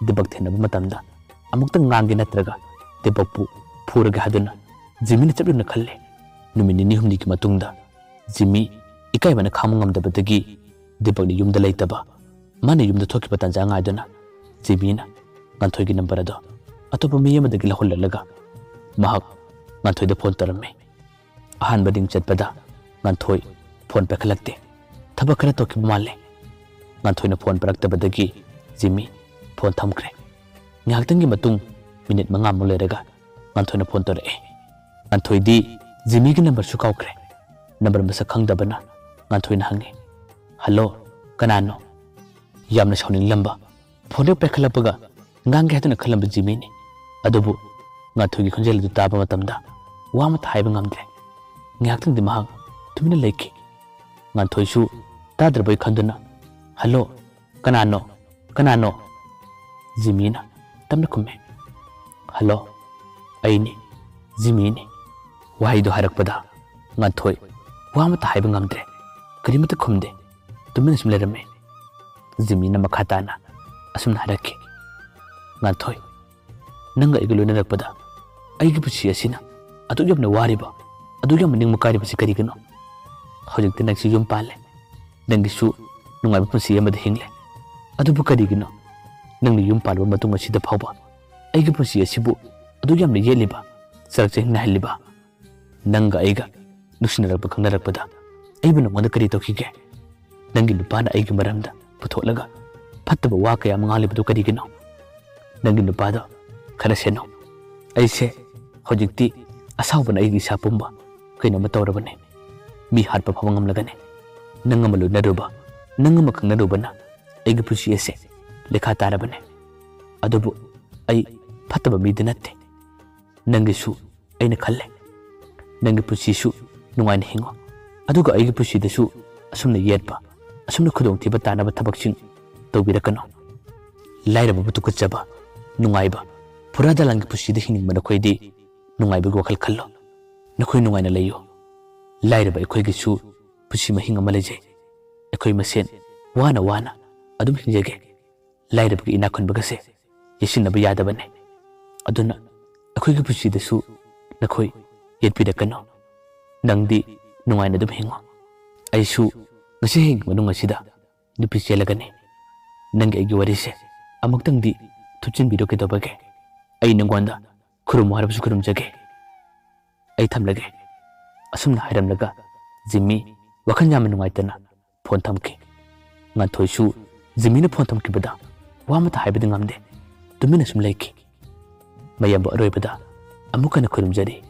ꯗꯤꯄꯛ ꯊꯦꯡꯅꯕ ꯃꯇꯝꯗ ꯑꯃꯨꯛꯇꯪ ꯉꯥꯡꯒꯦ ꯅꯠꯇ꯭ꯔꯒ ꯗꯤꯄꯛꯄꯨ ꯐꯨꯔꯒꯦ ꯍꯥꯏꯗꯨꯅ ꯖꯤꯃꯤꯅ ꯆꯞ ꯌꯨꯡꯅ ꯈꯜꯂꯦ꯫ ꯅꯨꯃꯤꯠ ꯅꯤꯅꯤ ꯍꯨꯝꯅꯤꯒꯤ ꯃꯇꯨꯡꯗ ꯖꯤꯃꯤ ꯏꯀꯥꯏꯕꯅ ꯈꯥꯡꯕ ꯉꯝꯗꯕꯗꯒꯤ ꯗꯤꯄꯛꯅꯤ ꯌꯨꯝꯗ ꯂꯩꯇꯕ꯫ ꯃꯥꯅ ꯌꯨꯝꯗ ꯊꯣꯛꯈꯤꯕ ꯇꯥꯟꯖꯥ ꯉꯥꯏꯗꯨꯅ ꯖꯤꯃꯤꯅ ꯉꯥꯟꯊꯣꯏꯒꯤ ꯅꯝꯕꯔ ꯑꯗꯣ ꯑꯇꯣꯞꯄ ꯃꯤ ꯑꯃꯗꯒꯤ ꯂꯧꯍꯜꯂꯛꯂꯒ ꯃꯍꯥꯛ ꯉꯥꯟꯊꯣꯏꯗ ꯐꯣꯟ ꯇꯧꯔꯝꯃꯤ꯫ ꯑꯍꯥꯟꯕ ꯔꯤꯡ ꯆꯠꯄꯗ ꯉꯥꯟꯊꯣꯏ ꯐꯣꯟ ꯄꯥꯏꯈꯠꯂꯛꯇꯦ꯫ ꯊꯕꯛ ꯈꯔ ꯇꯧꯈꯤꯕ ꯃꯥꯜꯂꯦ꯫ ꯉꯥꯟꯊꯣꯏꯅ ꯐꯣꯟ ꯄꯥꯏꯔꯛꯇꯕꯗꯒꯤ ꯖꯤꯃꯤ ꯐꯣꯟ ꯊꯝꯈ꯭ꯔꯦ꯫ ꯉꯥꯏꯍꯥꯛꯇꯪꯒꯤ ꯃꯇꯨꯡ ꯃꯤꯅꯤꯠ ꯃꯉꯥꯃꯨꯛ ꯂꯩꯔꯒ ꯉꯥꯟꯊꯣꯏꯅ ꯐꯣꯟ ꯇꯧꯔꯛꯑꯦ꯫ ꯉꯥꯟꯊꯣꯏꯗꯤ ꯖꯤꯃꯤꯒꯤ ꯅꯝꯕꯔꯁꯨ ꯀꯥꯎꯈ꯭ꯔꯦ꯫ ꯅꯝꯕꯔ ꯃꯁꯛ ꯈꯪꯗꯕꯅ ꯉꯥꯟꯊꯣꯏꯅ ꯍꯪꯉꯤ, "ꯍꯜꯂꯣ, ꯀꯅꯥꯅꯣ?" ꯌꯥꯝꯅ ꯁꯥꯎꯅꯤꯡꯂꯝꯕ, ꯐꯣꯟ ꯍꯦꯛ ꯄꯥꯏꯈꯠꯂꯛꯄꯒ ꯉꯥꯡꯒꯦ ꯍꯥꯏꯗꯨꯅ ꯈꯜꯂꯝꯕ ꯖꯤꯃꯤꯅꯤ꯫ ꯑꯗꯨꯕꯨ ꯉꯥꯟꯊꯣꯏꯒꯤ ꯈꯣꯟꯖꯦꯜ ꯑꯗꯨ ꯇꯥꯕ ꯃꯇꯝꯗ ꯋꯥ ꯑꯃꯠꯇ ꯍꯥꯏꯕ ꯉꯝꯗ꯭ꯔꯦ꯫ ꯉꯥꯏꯍꯥꯛꯇꯪꯗꯤ ꯃꯍꯥꯛ ꯇꯨꯃꯤꯟꯅ ꯂꯩꯈꯤ꯫ ꯉꯥꯟꯊꯣꯏꯁꯨ ꯇꯥꯗ꯭ꯔꯕꯣꯏ ꯈꯟꯗꯨꯅ, "ꯍꯜꯂꯣ, ꯀꯅꯥꯅꯣ? ꯀꯅꯥꯅꯣ?" ꯖꯤꯃꯤꯅ ꯇꯞꯅ ꯈꯨꯝꯃꯦ, "ꯍꯜꯂꯣ, ꯑꯩꯅꯤ, ꯖꯤꯃꯤꯅꯤ꯫" ꯋꯥꯍꯩꯗꯣ ꯍꯥꯏꯔꯛꯄꯗ ꯉꯥꯟꯊꯣꯏ ꯋꯥ ꯑꯃꯠꯇ ꯍꯥꯏꯕ ꯉꯝꯗ꯭ꯔꯦ꯫ ꯀꯔꯤꯃꯠꯇ ꯈꯨꯝꯗꯦ꯫ ꯇꯨꯃꯤꯟꯅ ꯁꯨꯝ ꯂꯩꯔꯝꯃꯦ꯫ ꯖꯤꯃꯤꯅ ꯃꯈꯥ ꯇꯥꯅ ꯑꯁꯨꯝꯅ ꯍꯥꯏꯔꯛꯈꯤ, "ꯉꯥꯟꯊꯣꯏ, ꯅꯪꯒ ꯑꯩꯒ ꯂꯣꯏꯅꯔꯛꯄꯗ ꯑꯩꯒꯤ ꯄꯨꯟꯁꯤ ꯑꯁꯤꯅ ꯑꯗꯨꯛ ꯌꯥꯝꯅ ꯋꯥꯔꯤꯕ, ꯑꯗꯨꯛ ꯌꯥꯝꯅ ꯅꯤꯡꯕ ꯀꯥꯏꯔꯤꯕꯁꯤ ꯀꯔꯤꯒꯤꯅꯣ? ꯍꯧꯖꯤꯛꯇꯤ ꯅꯪꯁꯨ ꯌꯨꯝ ꯄꯥꯜꯂꯦ, ꯅꯪꯒꯤꯁꯨ ꯅꯨꯡꯉꯥꯏꯕ ꯄꯨꯟꯁꯤ ꯑꯃꯗ ꯍꯤꯡꯂꯦ꯫ ꯑꯗꯨꯕꯨ ꯀꯔꯤꯒꯤꯅꯣ ꯅꯪꯅ ꯌꯨꯝ ꯄꯥꯜꯂꯕ ꯃꯇꯨꯡ ꯑꯁꯤꯗ ꯐꯥꯎꯕ ꯑꯩꯒꯤ ꯄꯨꯟꯁꯤ ꯑꯁꯤꯕꯨ ꯑꯗꯨꯛ ꯌꯥꯝꯅ ꯌꯦꯠꯂꯤꯕ, ꯆꯔꯛ ꯆꯍꯤꯡꯅꯍꯜꯂꯤꯕ? ꯅꯪꯒ ꯑꯩꯒ ꯅꯨꯡꯁꯤꯅꯔꯛꯄ ꯈꯪꯅꯔꯛꯄꯗ ꯑꯩꯕꯨ ꯅꯉꯣꯟꯗ ꯀꯔꯤ ꯇꯧꯈꯤꯒꯦ? ꯅꯪꯒꯤ ꯅꯨꯄꯥꯅ ꯑꯩꯒꯤ ꯃꯔꯝꯗ ꯄꯨꯊꯣꯛꯂꯒ ꯐꯠꯇꯕ ꯋꯥ ꯀꯌꯥ ꯑꯃ ꯉꯥꯡꯂꯤꯕꯗꯨ ꯀꯔꯤꯒꯤꯅꯣ? ꯅꯪꯒꯤ ꯅꯨꯄꯥꯗꯣ ꯈꯔ ꯁꯦꯟꯅꯧ꯫ ꯑꯩꯁꯦ ꯍꯧꯖꯤꯛꯇꯤ ꯑꯁꯥꯎꯕꯅ ꯑꯩꯒꯤ ꯏꯁꯥ ꯄꯨꯝꯕ ꯀꯩꯅꯣꯝꯃ ꯇꯧꯔꯕꯅꯦ꯫ ꯃꯤ ꯍꯥꯠꯄ ꯐꯥꯎꯕ ꯉꯝꯂꯒꯅꯤ꯫ ꯅꯪ ꯑꯃ ꯂꯣꯏꯅꯔꯨꯕ, ꯅꯪ ꯑꯃ ꯈꯪꯅꯔꯨꯕꯅ ꯑꯩꯒꯤ ꯄꯨꯟꯁꯤ ꯑꯁꯦ ꯂꯩꯈꯥ ꯇꯥꯔꯕꯅꯦ꯫ ꯑꯗꯨꯕꯨ ꯑꯩ ꯐꯠꯇꯕ ꯃꯤꯗꯤ ꯅꯠꯇꯦ꯫ ꯅꯪꯒꯤꯁꯨ ꯑꯩꯅ ꯈꯜꯂꯦ꯫ ꯅꯪꯒꯤ ꯄꯨꯟꯁꯤꯁꯨ ꯅꯨꯡꯉꯥꯏꯅ ꯍꯤꯡꯉꯣ꯫ ꯑꯗꯨꯒ ꯑꯩꯒꯤ ꯄꯨꯟꯁꯤꯗꯁꯨ ꯑꯁꯨꯝꯅ ꯌꯦꯠꯄ, ꯑꯁꯨꯝꯅ ꯈꯨꯗꯣꯡꯊꯤꯕ ꯇꯥꯅꯕ ꯊꯕꯛꯁꯤꯡ ꯇꯧꯕꯤꯔꯛꯀꯅꯨ꯫ ꯂꯥꯏꯔꯕꯕꯨ ꯇꯨꯀꯠꯆꯕ, ꯅꯨꯡꯉꯥꯏꯕ, ꯐꯨꯔꯥ ꯗꯂꯥꯟꯒꯤ ꯄꯨꯟꯁꯤꯗ ꯍꯤꯡꯅꯤꯡꯕ ꯅꯈꯣꯏꯗꯤ ꯅꯨꯡꯉꯥꯏꯕꯒꯤ ꯋꯥꯈꯜ ꯈꯜꯂꯣ꯫ ꯅꯈꯣꯏ ꯅꯨꯡꯉꯥꯏꯅ ꯂꯩꯌꯨ꯫ ꯂꯥꯏꯔꯕ ꯑꯩꯈꯣꯏꯒꯤꯁꯨ ꯄꯨꯟꯁꯤ ꯃꯍꯤꯡ ꯑꯃ ꯂꯩꯖꯩ꯫ ꯑꯩꯈꯣꯏ ꯃꯁꯦꯟ ꯋꯥꯅ ꯋꯥꯅ ꯑꯗꯨꯝ ꯍꯤꯡꯖꯒꯦ꯫ ꯂꯥꯏꯔꯕꯒ ꯏꯅꯥꯛ ꯈꯨꯟꯕꯒꯁꯦ ꯌꯦꯠꯁꯤꯟꯅꯕ ꯌꯥꯗꯕꯅꯦ꯫ ꯑꯗꯨꯅ ꯑꯩꯈꯣꯏꯒꯤ ꯄꯨꯟꯁꯤꯗꯁꯨ ꯅꯈꯣꯏ ꯌꯦꯠꯄꯤꯔꯛꯀꯅꯨ꯫ ꯅꯪꯗꯤ ꯅꯨꯡꯉꯥꯏꯅ ꯑꯗꯨꯝ ꯍꯤꯡꯉꯣ꯫ ꯑꯩꯁꯨ ꯉꯁꯤ ꯍꯌꯦꯡꯒꯤ ꯃꯅꯨꯡ ꯑꯁꯤꯗ ꯅꯨꯄꯤ ꯆꯦꯜꯂꯒꯅꯤ꯫ ꯅꯪꯒꯤ ꯑꯩꯒꯤ ꯋꯥꯔꯤꯁꯦ ꯑꯃꯨꯛꯇꯪꯗꯤ ꯊꯨꯞꯆꯤꯟꯕꯤꯔꯣ, ꯀꯩꯗꯧꯕꯒꯦ? ꯑꯩ ꯅꯪꯉꯣꯟꯗ ꯈꯨꯔꯨꯝꯃꯨ ꯍꯥꯏꯔꯕꯁꯨ ꯈꯨꯔꯨꯝꯖꯒꯦ꯫ ꯑꯩ ꯊꯝꯂꯒꯦ꯫ ꯑꯁꯨꯝꯅ ꯍꯥꯏꯔꯝꯂꯒ ꯖꯤꯝꯃꯤ ꯋꯥꯈꯜ ꯌꯥꯝꯅ ꯅꯨꯡꯉꯥꯏꯇꯅ ꯐꯣꯟ ꯊꯝꯈꯤ꯫ ꯉꯥꯟꯊꯣꯏꯁꯨ ꯖꯤꯝꯃꯤꯅ ꯐꯣꯟ ꯊꯝꯈꯤꯕꯗ ꯋꯥ ꯑꯃꯠꯇ ꯍꯥꯏꯕꯗꯤ ꯉꯝꯗꯦ꯫ ꯇꯨꯃꯤꯟꯅ ꯁꯨꯝ ꯂꯩꯈꯤ꯫ ꯃꯌꯥꯝꯕꯨ ꯑꯔꯣꯏꯕꯗ ꯑꯃꯨꯛ ꯍꯟꯅ ꯈꯨꯔꯨꯝꯖꯔꯤ꯫